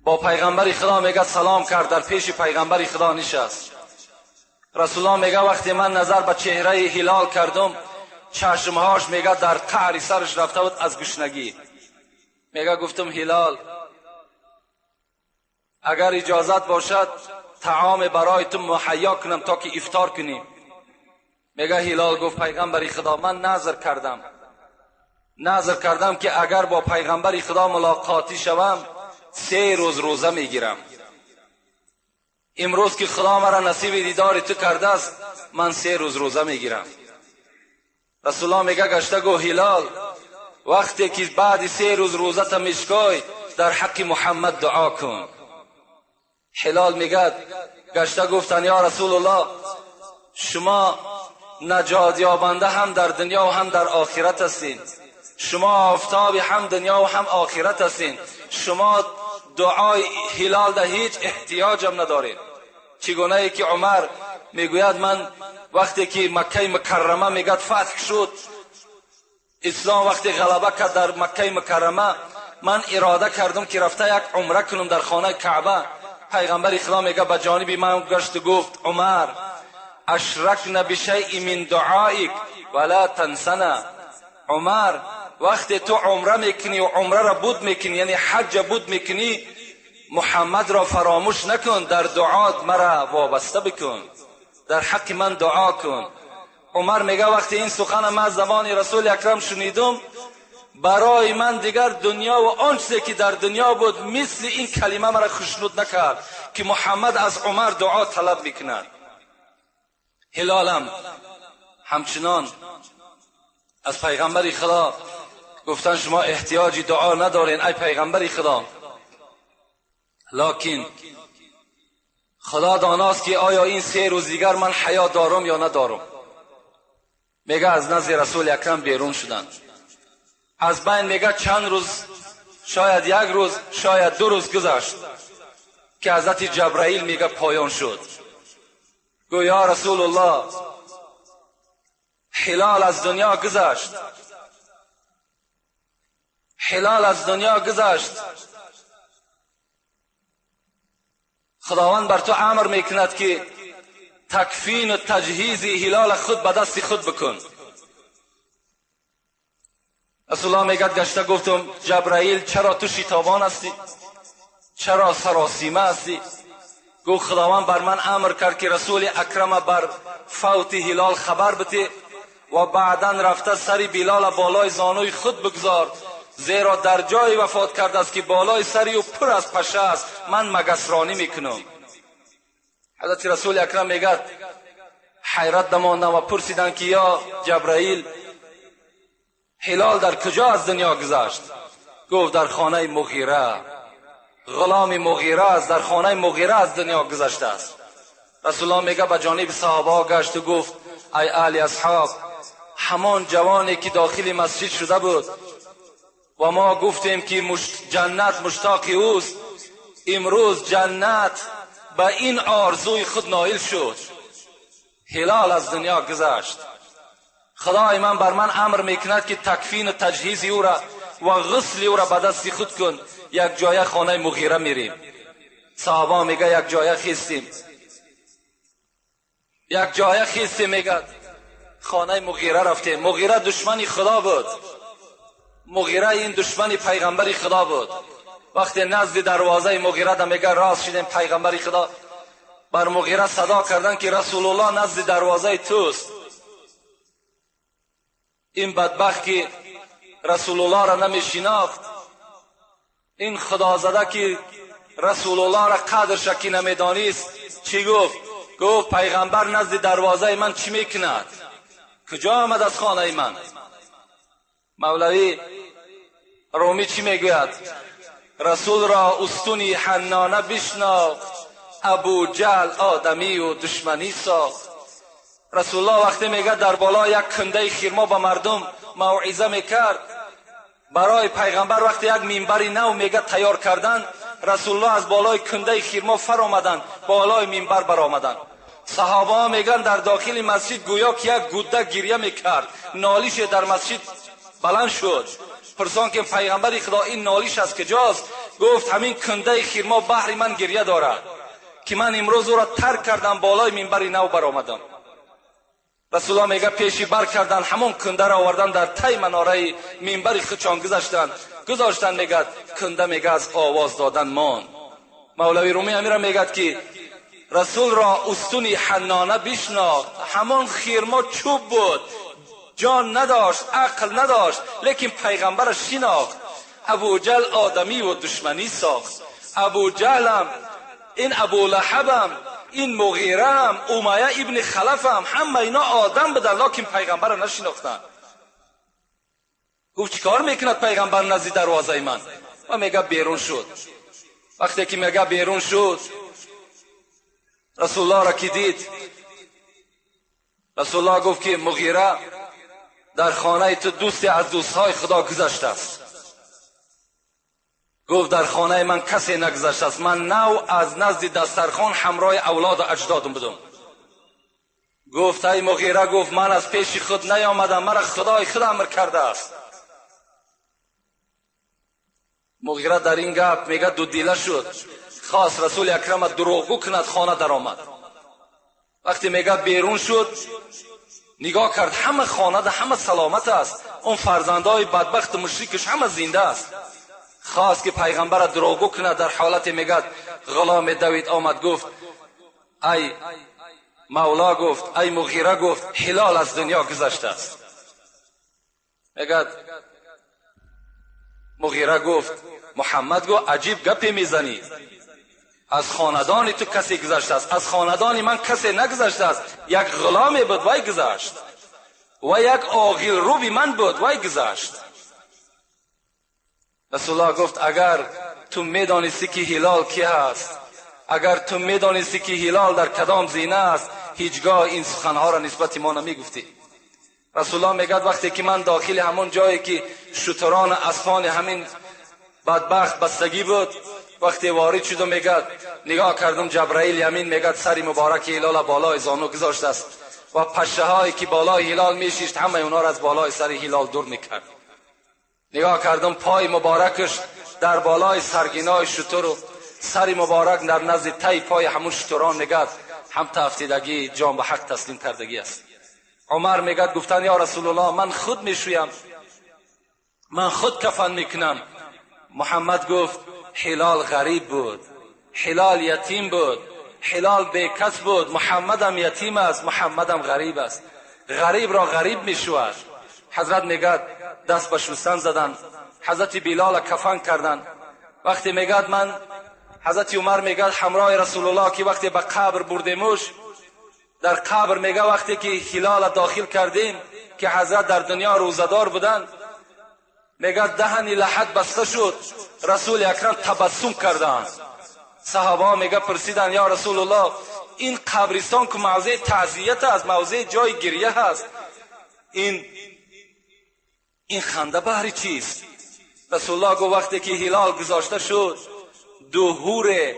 با پیغمبر خدا میگه سلام کرد، در پیش پیغمبر خدا نشست. رسول الله میگه وقتی من نظر به چهره هلال کردم، چشمهاش میگه در قعر سرش رفته بود از گشنگی. میگه گفتم هلال اگر اجازت باشد طعام برای تو مهیا کنم تا که افطار کنیم. میگه هلال گفت پیغمبر خدا من نذر کردم که اگر با پیغمبر خدا ملاقاتی شوم 3 روز روزه میگیرم. امروز که خدا مرا نصیب دیدار تو کرده است، من 3 روز روزه میگیرم. رسول الله میگه گشته گو هلال وقتی که بعد 3 روز روزه تا میشکای در حق محمد دعا کن. هلال میگه گشته گفتن یا رسول الله شما نجات یابنده هم در دنیا و هم در آخرت هستین، شما آفتاب هم دنیا و هم آخرت هستین، شما دعای هلال در هیچ احتیاجم ندارین. چگونه ای که عمر میگوید من وقتی که مکه مکرمه میگد فتح شد، اسلام وقتی غلبه کرد در مکه مکرمه، من اراده کردم که رفته یک عمره کنم در خانه کعبه. پیغمبر خدا میگه به جانب من گشت و گفت عمر اشرکنا بشیء من دعائک ولا تنسنا. عمر وقتی تو عمره میکنی و عمره را بود میکنی، یعنی حج بود میکنی، محمد را فراموش نکن، در دعات مرا وابسته بکن، در حق من دعا کن. عمر میگه وقتی این سخن من از زبان رسول اکرم شنیدم، برای من دیگر دنیا و آن چیزی که در دنیا بود مثل این کلمه مرا خوشنود نکرد که محمد از عمر دعا طلب میکند. هلالم همچنان از پیغمبر خدا گفتن شما احتیاجی دعا ندارین ای پیغمبر خدا، لکن خدا داناست که آیا این 3 روز دیگر من حیا دارم یا ندارم. میگه از نزد رسول اکرم بیرون شدن، از بین میگه چند روز، شاید 1 روز شاید 2 روز گذشت که حضرت جبرائیل میگه پایان شد. گو یا رسول الله هلال از دنیا گذشت، هلال از دنیا گذشت، خداوند بر تو امر میکند که تکفین و تجهیز هلال خود به دست خود بکن. رسول الله میگد گشته گفتم جبرائیل چرا تو شتابان هستی، چرا سراسیمه هستی؟ گفت خداوند بر من امر کرد که رسول اکرم بر فوت هلال خبر بده و بعدا رفته سر بلال بالای زانوی خود بگذار، زیرا در جای وفات کرده است که بالای سری او پر از پشه است، من مگسرانی میکنم. حضرت رسول اکرم میگد حیرت نماندم و پرسیدن که یا جبرائیل هلال در کجا از دنیا گذشت؟ گفت در خانه مغیره، غلام مغیره است، در خانه مغیره از دنیا گذشته است. رسول الله میگه به جانب صحابه گشت و گفت ای اهل اصحاب، همان جوانی که داخل مسجد شده بود و ما گفتیم که جنت مشتاق اوست، امروز جنت به این آرزوی خود نایل شد. هلال از دنیا گذشت. خدای من بر من امر میکند که تکفین و تجهیز او را و غسل او را به دست خود کن. یک جایه خانه مغیره میریم. صحابه میگه یک جایه خیستیم، یک جایه خیستیم، میگه خانه مغیره رفتیم. مغیره دشمن خدا بود، مغیره این دشمن پیغمبر خدا بود. وقتی نزد دروازه مغیره ده میگه راست شدیم، پیغمبر خدا بر مغیره صدا کردن که رسول الله نزد دروازه توست. این بدبخت که رسول الله را نمیشناخت، این خدازده که رسول الله را قدرش که نمیدانست، چی گفت؟ گفت پیغمبر نزد دروازه من چی میکند؟ کجا آمد از خانه من؟ مولوی رومی چی میگوید؟ رسول را استونی حنانه بشناخت، ابو جهل آدمی و دشمنی ساخت. رسول الله وقتی میگه در بالا یک کنده خرما به مردم موعظه میکرد، برای پیغمبر وقتی یک منبر نو میگه تیار کردن، رسول الله از بالای کنده خرما فر آمدن، بالای منبر برآمدن. صحابه میگن در داخل مسجد گویا که یک گوده گریه میکرد، نالیش در مسجد بلند شد. پرسان که پیغمبر خدا این نالیش از کجاست؟ گفت همین کنده خرما بحر من گریه دارد که من امروز او را ترک کردم، بالای منبر نو برآمدم. رسول الله میگه پیشی بر کردن، همون کنده را آوردن در تای مناره منبر خودشان گذاشتن. میگه کنده میگه از آواز دادن مان. مولوی رومی امیرا میگه که رسول را استونی حنانه بشناخت، همان خرما چوب بود، جان نداشت، عقل نداشت، لیکن پیغمبر شناخت. ابو جهل آدمی و دشمنی ساخت. ابو جهلم، این ابو لهبم، این مغیرم، امیه ابن خلفم، همه اینا آدم بودن، لکن پیغمبر را نشناختن. گفت چیکار میکند پیغمبر نزد دروازه من؟ و میگه بیرون شد. وقتی که میگه بیرون شد، رسول الله را که دید، رسول الله گفت که مغیره در خانه تو دوستی از دوستهای خدا گذشته است. گفت در خانه من کسی نگذشته است، من نو از نزد دسترخوان همراه اولاد و اجدادم بودم. گفت ای مغیره، گفت من از پیش خود نیامدم، مرا خدای خود امر کرده است. مغیره در این گپ میگه دو دیله شد، خواست رسول اکرم دروغگو کند، خانه در آمد. وقتی میگه بیرون شد نگاه کرد همه خانه ده همه سلامت است، اون فرزندای بدبخت مشرکش همه زنده است. خواست که پیغمبر دروغگو کند، در حالت میگه غلام دوید آمد گفت ای مولا، گفت ای مغیره، گفت هلال از دنیا گذشته است. میگه مغیره گفت محمد گفت عجیب گپی میزنی، از خاندان تو کسی گذشته است، از خاندان من کسی نگذشته است، یک غلامی بود وای گذشت و یک آغیل روبی من بود وای گذشت. رسول الله گفت اگر تو میدانستی که هلال کی هست، اگر تو میدانستی که هلال در کدام زینه است، هیچگاه این سخنها را نسبت ما نمیگفتی. رسول الله میگد وقتی که من داخل همون جایی که شتران اسپان همین بدبخت بستگی بود، وقتی وارد شدم میگد نگاه کردم جبرائیل یمین میگد سری مبارک هلال بالای زانو گذاشته است و پشه هایی که بالای هلال میشیشت همه اونا را از بالای سر هلال دور میکرد. نگاه کردم پای مبارکش در بالای سرگینای شتر و سری مبارک در نزد تای پای همون شتران میگد هم تافتیدگی جان به حق تسلیم کردگی است. عمر میگد گفتن یا رسول الله من خود میشویم، من خود کفن میکنم. محمد گفت هلال غریب بود، هلال یتیم بود، هلال بیکس بود، محمدم یتیم است، محمدم غریب است، غریب را غریب میشود. حضرت میگد دست به شستن زدن، حضرت بلال کفن کردن. وقتی میگد من حضرت عمر میگد همراه رسول الله که وقتی به قبر بردیمش، در قبر میگه وقتی که هلال داخل کردیم که حضرت در دنیا روزدار بودن، میگه دهن لحد بسته شد، رسول اکرم تبسم کردند. صحابه میگه پرسیدن یا رسول الله این قبرستان که موضع تعزیت است، موضع جای گریه است، این خنده بهر چیست؟ رسول الله گفت وقتی که هلال گذاشته شد، دو حور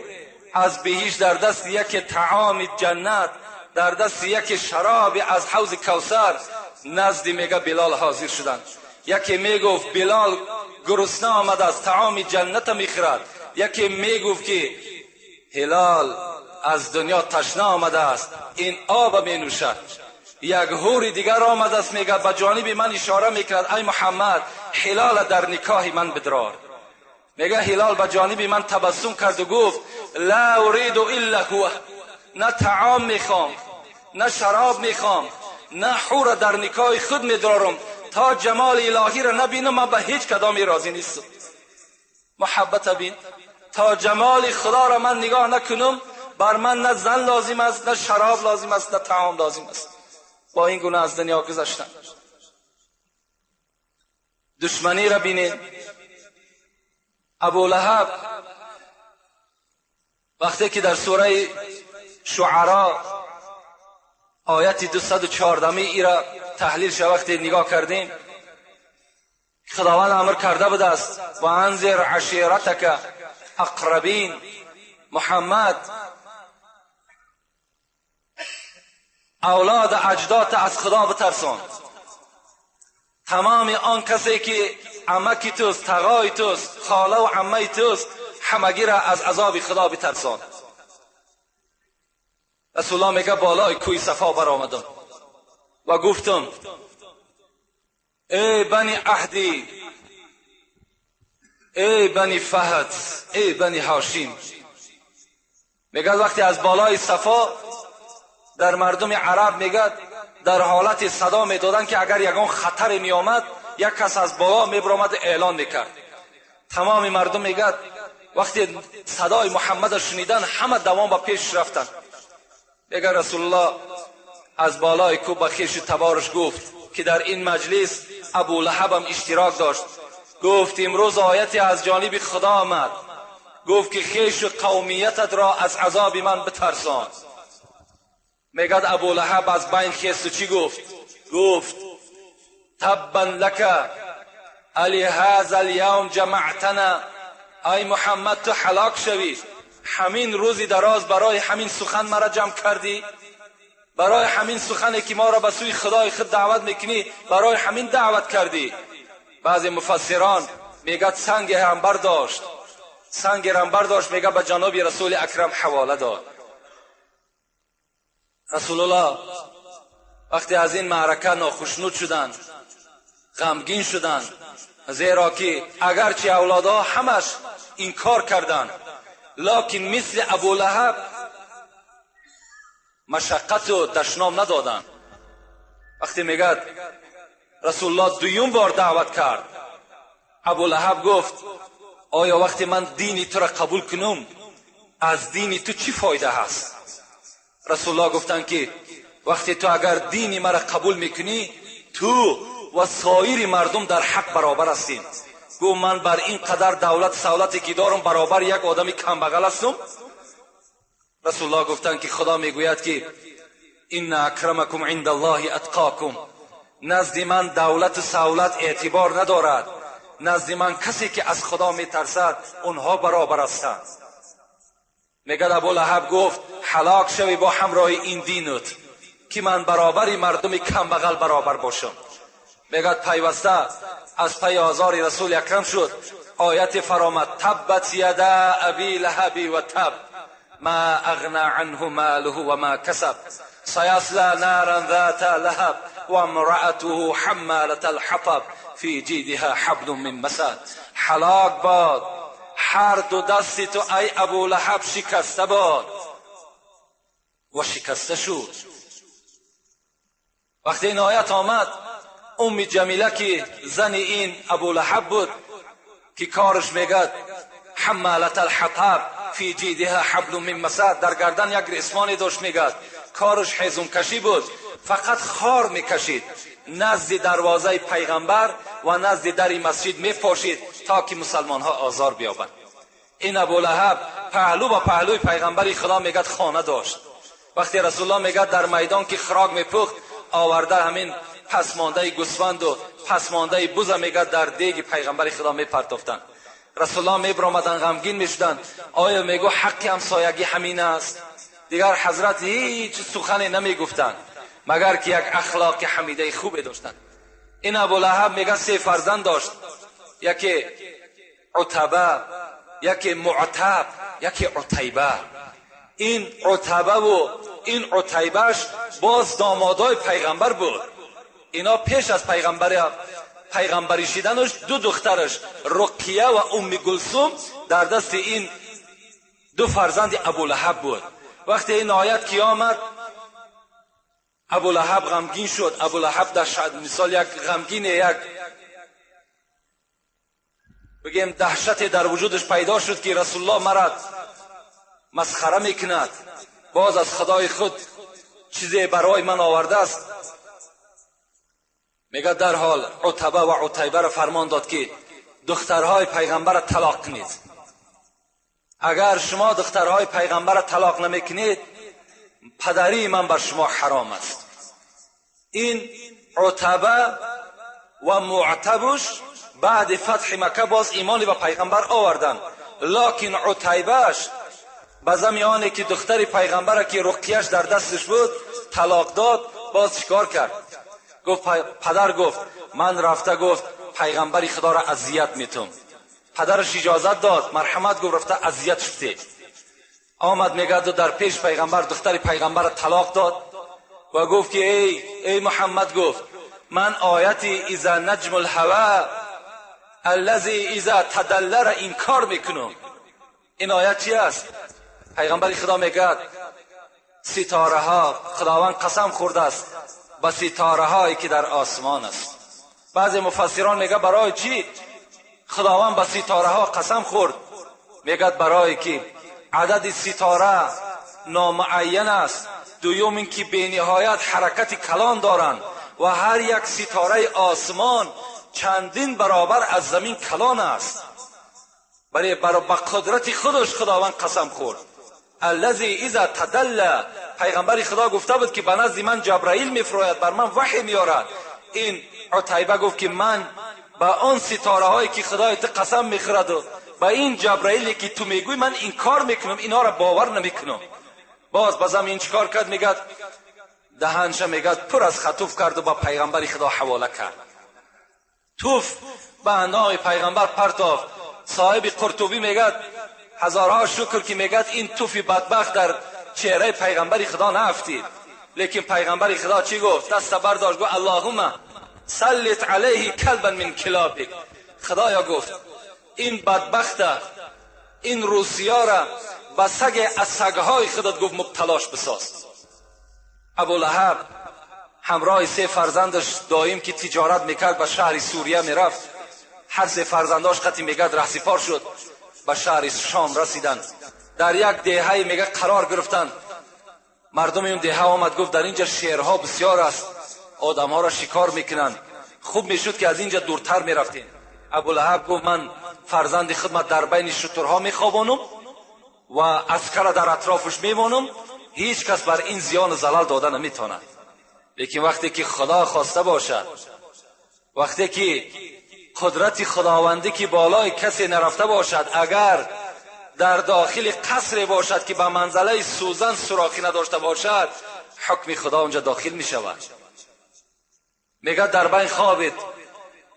از بهشت در دست یک طعام جنت، در دست یک شراب از حوض کوثر نزد میگه بلال حاضر شدند. یکی میگفت بلال گرسنه آمد از طعام جنت میخورد، یکی میگفت که هلال از دنیا تشنه آمده است این آب مینوشد. یک حور دیگر آمده است میگه به جانب من اشاره میکرد ای محمد هلال در نکاح من بدرار. میگه هلال به جانب من تبسم کرد و گفت لا اريد الا هو، نه طعام میخوام نه شراب میخوام نه حور در نکاح خود میدرارم، تا جمال الهی را نبینم من به هیچ کدامی راضی نیستم. محبت بین، تا جمال خدا را من نگاه نکنم بر من نه زن لازم است، نه شراب لازم است، نه طعام لازم است. با این گونه از دنیا گذشتن. دشمنی را بینید. ابو لهب وقتی که در سوره شعرا آیت 214 ای را تحلیل شد، وقتی نگاه کردیم خداوند امر کرده بوده است و انذر عشیرتک اقربین، محمد اولاد اجداد از خدا بترسان. تمام آن کسی که عمکی توست، تغای توست، خاله و عمه توست، همگی را از عذاب خدا بترسان. رسول الله میگه بالای کوی صفا برآمدم و گفتم ای بنی عهدی، ای بنی فهد، ای بنی هاشم. میگه وقتی از بالای صفا در مردم عرب میگه در حالت صدا میدادن که اگر یگان خطر میآمد یک کس از بالا میبرآمد اعلان میکرد. تمام مردم میگه وقتی صدای محمد شنیدن همه دوام به پیش رفتن. میگه رسول الله از بالای کوه به خویش تبارش گفت که در این مجلس ابو لهب هم اشتراک داشت، گفت امروز آیتی از جانب خدا آمد، گفت که خویش و قومیتت را از عذاب من بترسان. میگد ابو لهب از بین خیست و چی گفت؟ گفت تبا لک الی هذا الیوم جمعتنا. ای محمد، تو هلاک شوی، همین روزی دراز برای همین سخن مرا جمع کردی؟ برای همین سخنی که ما را به سوی خدای خود دعوت میکنی، برای همین دعوت کردی؟ بعضی مفسران میگد سنگ هم برداشت، سنگ هم برداشت، میگه به جناب رسول اکرم حواله داد. رسول الله وقتی از این معرکه ناخشنود شدند، غمگین شدند، زیرا که اگرچه اولادها همش انکار کردند، لکن مثل ابو لهب مشقت و دشنام ندادند. وقتی میگد رسول الله دویم بار دعوت کرد، ابو لهب گفت آیا وقتی من دینی تو را قبول کنم از دینی تو چی فایده هست؟ رسول الله گفتند که وقتی تو اگر دینی مرا قبول میکنی، تو و سایر مردم در حق برابر هستیم. گفت من بر این قدر دولت سولتی که دارم برابر یک آدمی کمبغل هستم؟ رسول الله گفتند که خدا میگوید که ان اکرمکم عند الله اتقاکم. نزد من دولت و سولت اعتبار ندارد، نزد من کسی که از خدا میترسد اونها برابر هستند. میگد ابو لهب گفت هلاک شوی با همراه این دینت که من برابری مردم کمبغل برابر باشم. میگد پیوسته از پی آزار رسول اکرم شد. آیت فرامد تبت یدا ابی لهب و تب ما اغنى عنه ماله و ما کسب سیصلى نارا ذات لهب و امرأته حمالة الحطب فی جیدها حبل من مسد. هلاک باد هر دو دستی تو ای ابو لهب، شکسته باد. و شکسته شد. وقتی این آیت آمد، ام جمیله که زن این ابو لهب بود که کارش میگد حمالة الحطب فی جیدها حبل من مسد، در گردن یک ریسمانی داشت، میگد کارش هیزم کشی بود، فقط خار میکشید، نزد دروازه پیغمبر و نزد در مسجد میپاشید تا که مسلمان ها آزار بیابند. این ابو لهب پهلو با پهلوی پیغمبر خدا میگد خانه داشت. وقتی رسول الله میگد در میدان که خوراک میپخت، آورده همین پسمانده گوسفند و پسمانده بوزه میگد در دیگ پیغمبر خدا میپرتافتند. رسول الله میبرآمدن، غمگین میشدند. آیا میگو حق همسایگی همین است؟ دیگر حضرت هیچ سخنی نمیگفتند، مگر که یک اخلاق حمیده خوبی داشتند. این ابو لهب میگه سه فرزند داشت، یکی عتبه، یکی معتب، یکی عتیبه. این عتبه و این عتیبهش باز دامادای پیغمبر بود. اینا پیش از پیغمبری شدنش دو دخترش رقیه و ام کلثوم در دست این دو فرزند ابو لهب بود. وقتی این آیت که آمد، ابو لهب غمگین شد. ابو لهب در مثال یک غمگین، یک بگیم دهشت در وجودش پیدا شد که رسول الله مرا مسخره میکند، باز از خدای خود چیزی برای من آورده است. میگه در حال عتبه و عتیبه را فرمان داد که دخترهای پیغمبر را طلاق کنید. اگر شما دخترهای پیغمبر را طلاق نمیکنید، پدری من بر شما حرام است. این عتبه و معتبش بعد فتح مکه باز ایمانی به پیغمبر آوردن، لکن عتیبهش به زمیانه که دختر پیغمبر که رقیش در دستش بود طلاق داد، باز چیکار کرد؟ گفت پدر، گفت من رفته، گفت پیغمبری خدا را اذیت میتم. پدرش اجازت داد، مرحمت، گفت رفته اذیت شده. آمد میگه در پیش پیغمبر دختر پیغمبر را طلاق داد و گفت که ای محمد، گفت من آیتی اذا نجم الهوى الذی اذا تدل را انکار میکنم. این آیت چی است؟ پیغمبر خدا میگه ستاره ها، خداوند قسم خورده است به ستاره هایی که در آسمان است. بعضی مفسران میگه برای چی خداوند به ستاره ها قسم خورد؟ میگه برای که عدد ستاره نامعین است، دوم اینکه بینهایت حرکت کلان دارند و هر یک ستاره آسمان چندین برابر از زمین کلان است. برای با قدرت خودش خداوند قسم خورد. الذی اذا تدل. پیغمبر خدا گفته بود که به نزد من جبرائیل میفراید، بر من وحی میارد. این عتیبه گفت که من به آن ستاره هایی که خدای تو قسم میخورد و به این جبرائیلی که تو میگوی من انکار میکنم، اینا را باور نمیکنم. باز بازم این چیکار کرد؟ میگد دهنش میگد پر از خطوف کرد و با پیغمبر خدا حواله کرد. توف به اندام پیغمبر پرتافت. صاحب قرطبی میگد هزارها شکر که میگد این توفی بدبخت در چهره پیغمبر خدا نفتید. لیکن پیغمبر خدا چی گفت؟ دست برداشت گفت اللهم سلط علیه کلبا من کلابک. خدایا گفت این بدبخت، این روسیا را به سگ از سگهای خودت گفت مبتلاش بساز. ابولهب همراه سه فرزندش دایم که تجارت میکرد به شهر سوریه میرفت. هر سه فرزنداش قطعی میگد رهسپار شد، به شهر شام رسیدند. در یک دهه میگه قرار گرفتند. مردم این دهه آمد گفت در اینجا شیرها بسیار است، آدمها را شکار میکنند، خوب میشد که از اینجا دورتر میرفتیم. ابولهب گفت من فرزند خدمت در بین شترها میخوابانم و عسکر در اطرافش میمانم، هیچ کس بر این زیان و زلل داده نمیتواند. لیکن وقتی که خدا خواسته باشد، وقتی که قدرت خداوندی که بالای کسی نرفته باشد، اگر در داخل قصر باشد که به منزله سوزن سوراخی نداشته باشد، حکم خدا اونجا داخل می شود. میگه در بین خوابید،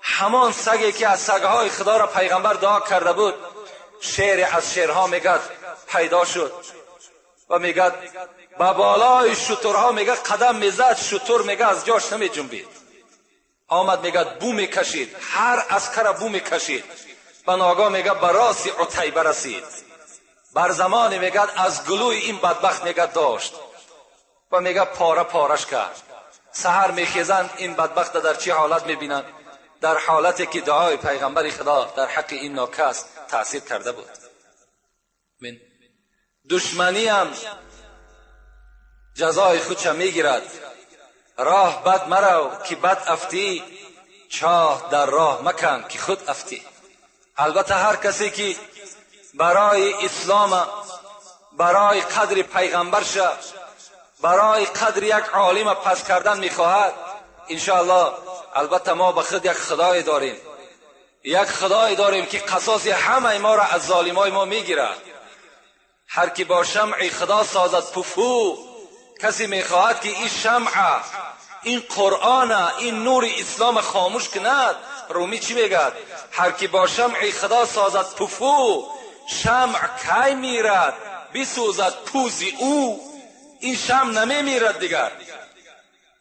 همان سگی که از سگهای خدا را پیغمبر دعا کرده بود، شعر از شعرها میگه پیدا شد و میگه به بالای شترها میگه قدم میزد، شتر میگه از جاش نمی جنبید. آمد میگه بو میکشید، هر عسکر بو میکشید. به ناگاه میگه به راس عتیبه رسید. بر زمان میگه از گلوی این بدبخت میگه داشت و میگه پاره پارش کرد. سحر میخیزند این بدبخت در چه حالت میبینند؟ در حالتی که دعای پیغمبر خدا در حق این ناکس تاثیر کرده بود. من دشمنی هم جزای خودش میگیرد. راه بد مرو که بد افتی، چاه در راه مکن که خود افتی. البته هر کسی که برای اسلام، برای قدر پیغمبر شه، برای قدر یک عالم پس کردن میخواهد، انشاءالله البته ما به خود یک خدای داریم، یک خدای داریم که قصاص همه ما را از ظالمای ما میگیرد. هر کی با شمع خدا سازد پفو، کسی میخواهد که این شمع، این قرآن، این نور اسلام خاموش کند. رومی چی میگد؟ هر کی با شمع خدا سازد پفو، شمع کی میرد بسوزد پوزی او. این شمع نمیمیرد دیگر،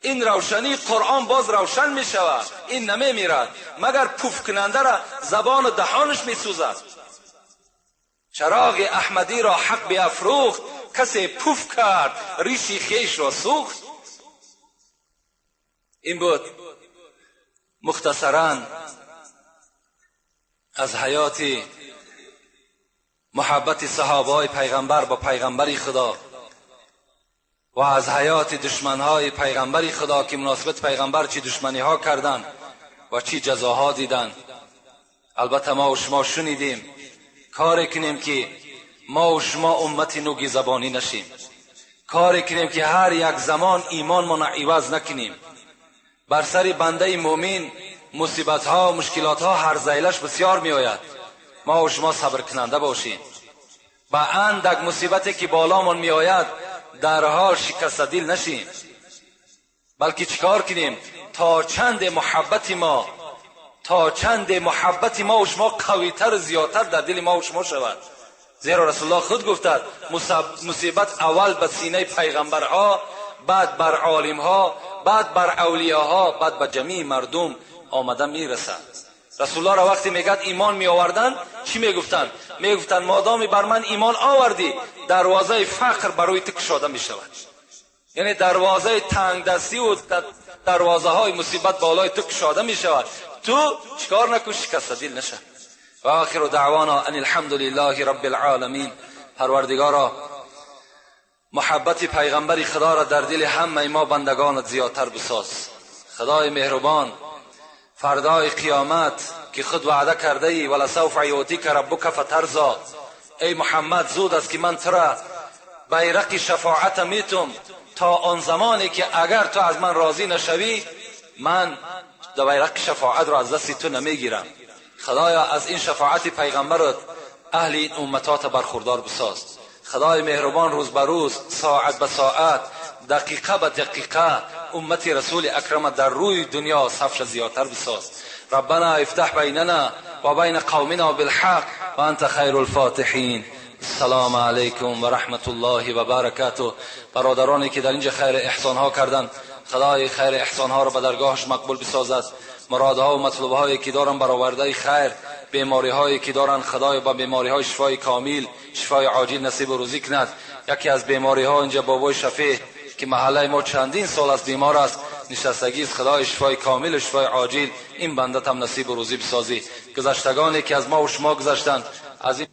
این روشنی قرآن باز روشن میشود، این نمیمیرد، مگر پوف کننده را زبان و دهانش میسوزد. چراغ احمدی را حق بیافروخت، کسی پوف کرد ریشی خیش را سوخت. این بود مختصرا از حیات محبت صحابه پیغمبر با پیغمبر خدا و از حیات دشمنهای پیغمبر خدا که مناسبت پیغمبر چی دشمنی ها کردن و چی جزاها دیدن. البته ما و شما شنیدیم، کاری کنیم که ما و شما امت نوگی زبانی نشیم، کاری کنیم که هر یک زمان ایمان ما عوض نکنیم. بر سر بنده مؤمن مصیبت ها و مشکلات ها هر زیلش بسیار می آید. ما و شما صبر کننده باشیم. به اندک مصیبتی که بالامان می آید در حال شکست دل نشیم، بلکه چیکار کنیم؟ تا چند محبت ما، تا چند محبت ما و شما قویتر و زیادتر در دل ما و شما شود. زیرا رسول الله خود گفتد مصیبت اول به سینه پیغمبرها، بعد بر عالمها، بعد بر اولیاها، بعد به جمیع مردم آمده میرسد. رسول الله را وقتی میگد ایمان می آوردن چی میگفتن؟ میگفتن مادامی بر من ایمان آوردی دروازه فقر برای تو کشاده میشود، یعنی دروازه تنگ دستی و دروازه های مصیبت بالای تو کشاده میشود. تو چیکار نکن، شکست دل نشه. و آخر دعوانا ان الحمد لله رب العالمین. پروردگارا محبت پیغمبر خدا را در دل همه ما بندگانت زیادتر بساز. خدای مهربان فردای قیامت که خود وعده کرده ای ولسوف یعطیک ربک فترضی، ای محمد زود است که من تو را بیرق شفاعت میتم تا آن زمانی که اگر تو از من راضی نشوی، من بیرق شفاعت را از دست تو نمیگیرم. خدایا از این شفاعت پیغمبرت اهل این امتات برخوردار بساز. خدای مهربان، روز به روز، ساعت به ساعت، دقیقه به دقیقه امت رسول اکرم در روی دنیا صفش زیادتر بساز. ربنا افتح بیننا و بین قومنا بالحق و انت خیر الفاتحین. السلام علیکم و رحمت الله و برکاته. برادرانی که در اینجا خیر احسان ها کردند، خدای خیر احسان ها را به درگاهش مقبول بسازد. مرادها و مطلوب هایی که دارن برآورده خیر، بیماری هایی که دارن، خدای با بیماری های شفای کامل، شفای عاجل نصیب و روزی کند. یکی از بیماری ها اینجا بابای شفیع که محله ما چندین سال از بیمار است، نشستگی است. خدای شفای کامل و شفای عاجل این بنده هم نصیب و روزی بسازی. گذشتگانی که از ما و شما گذشتند، از این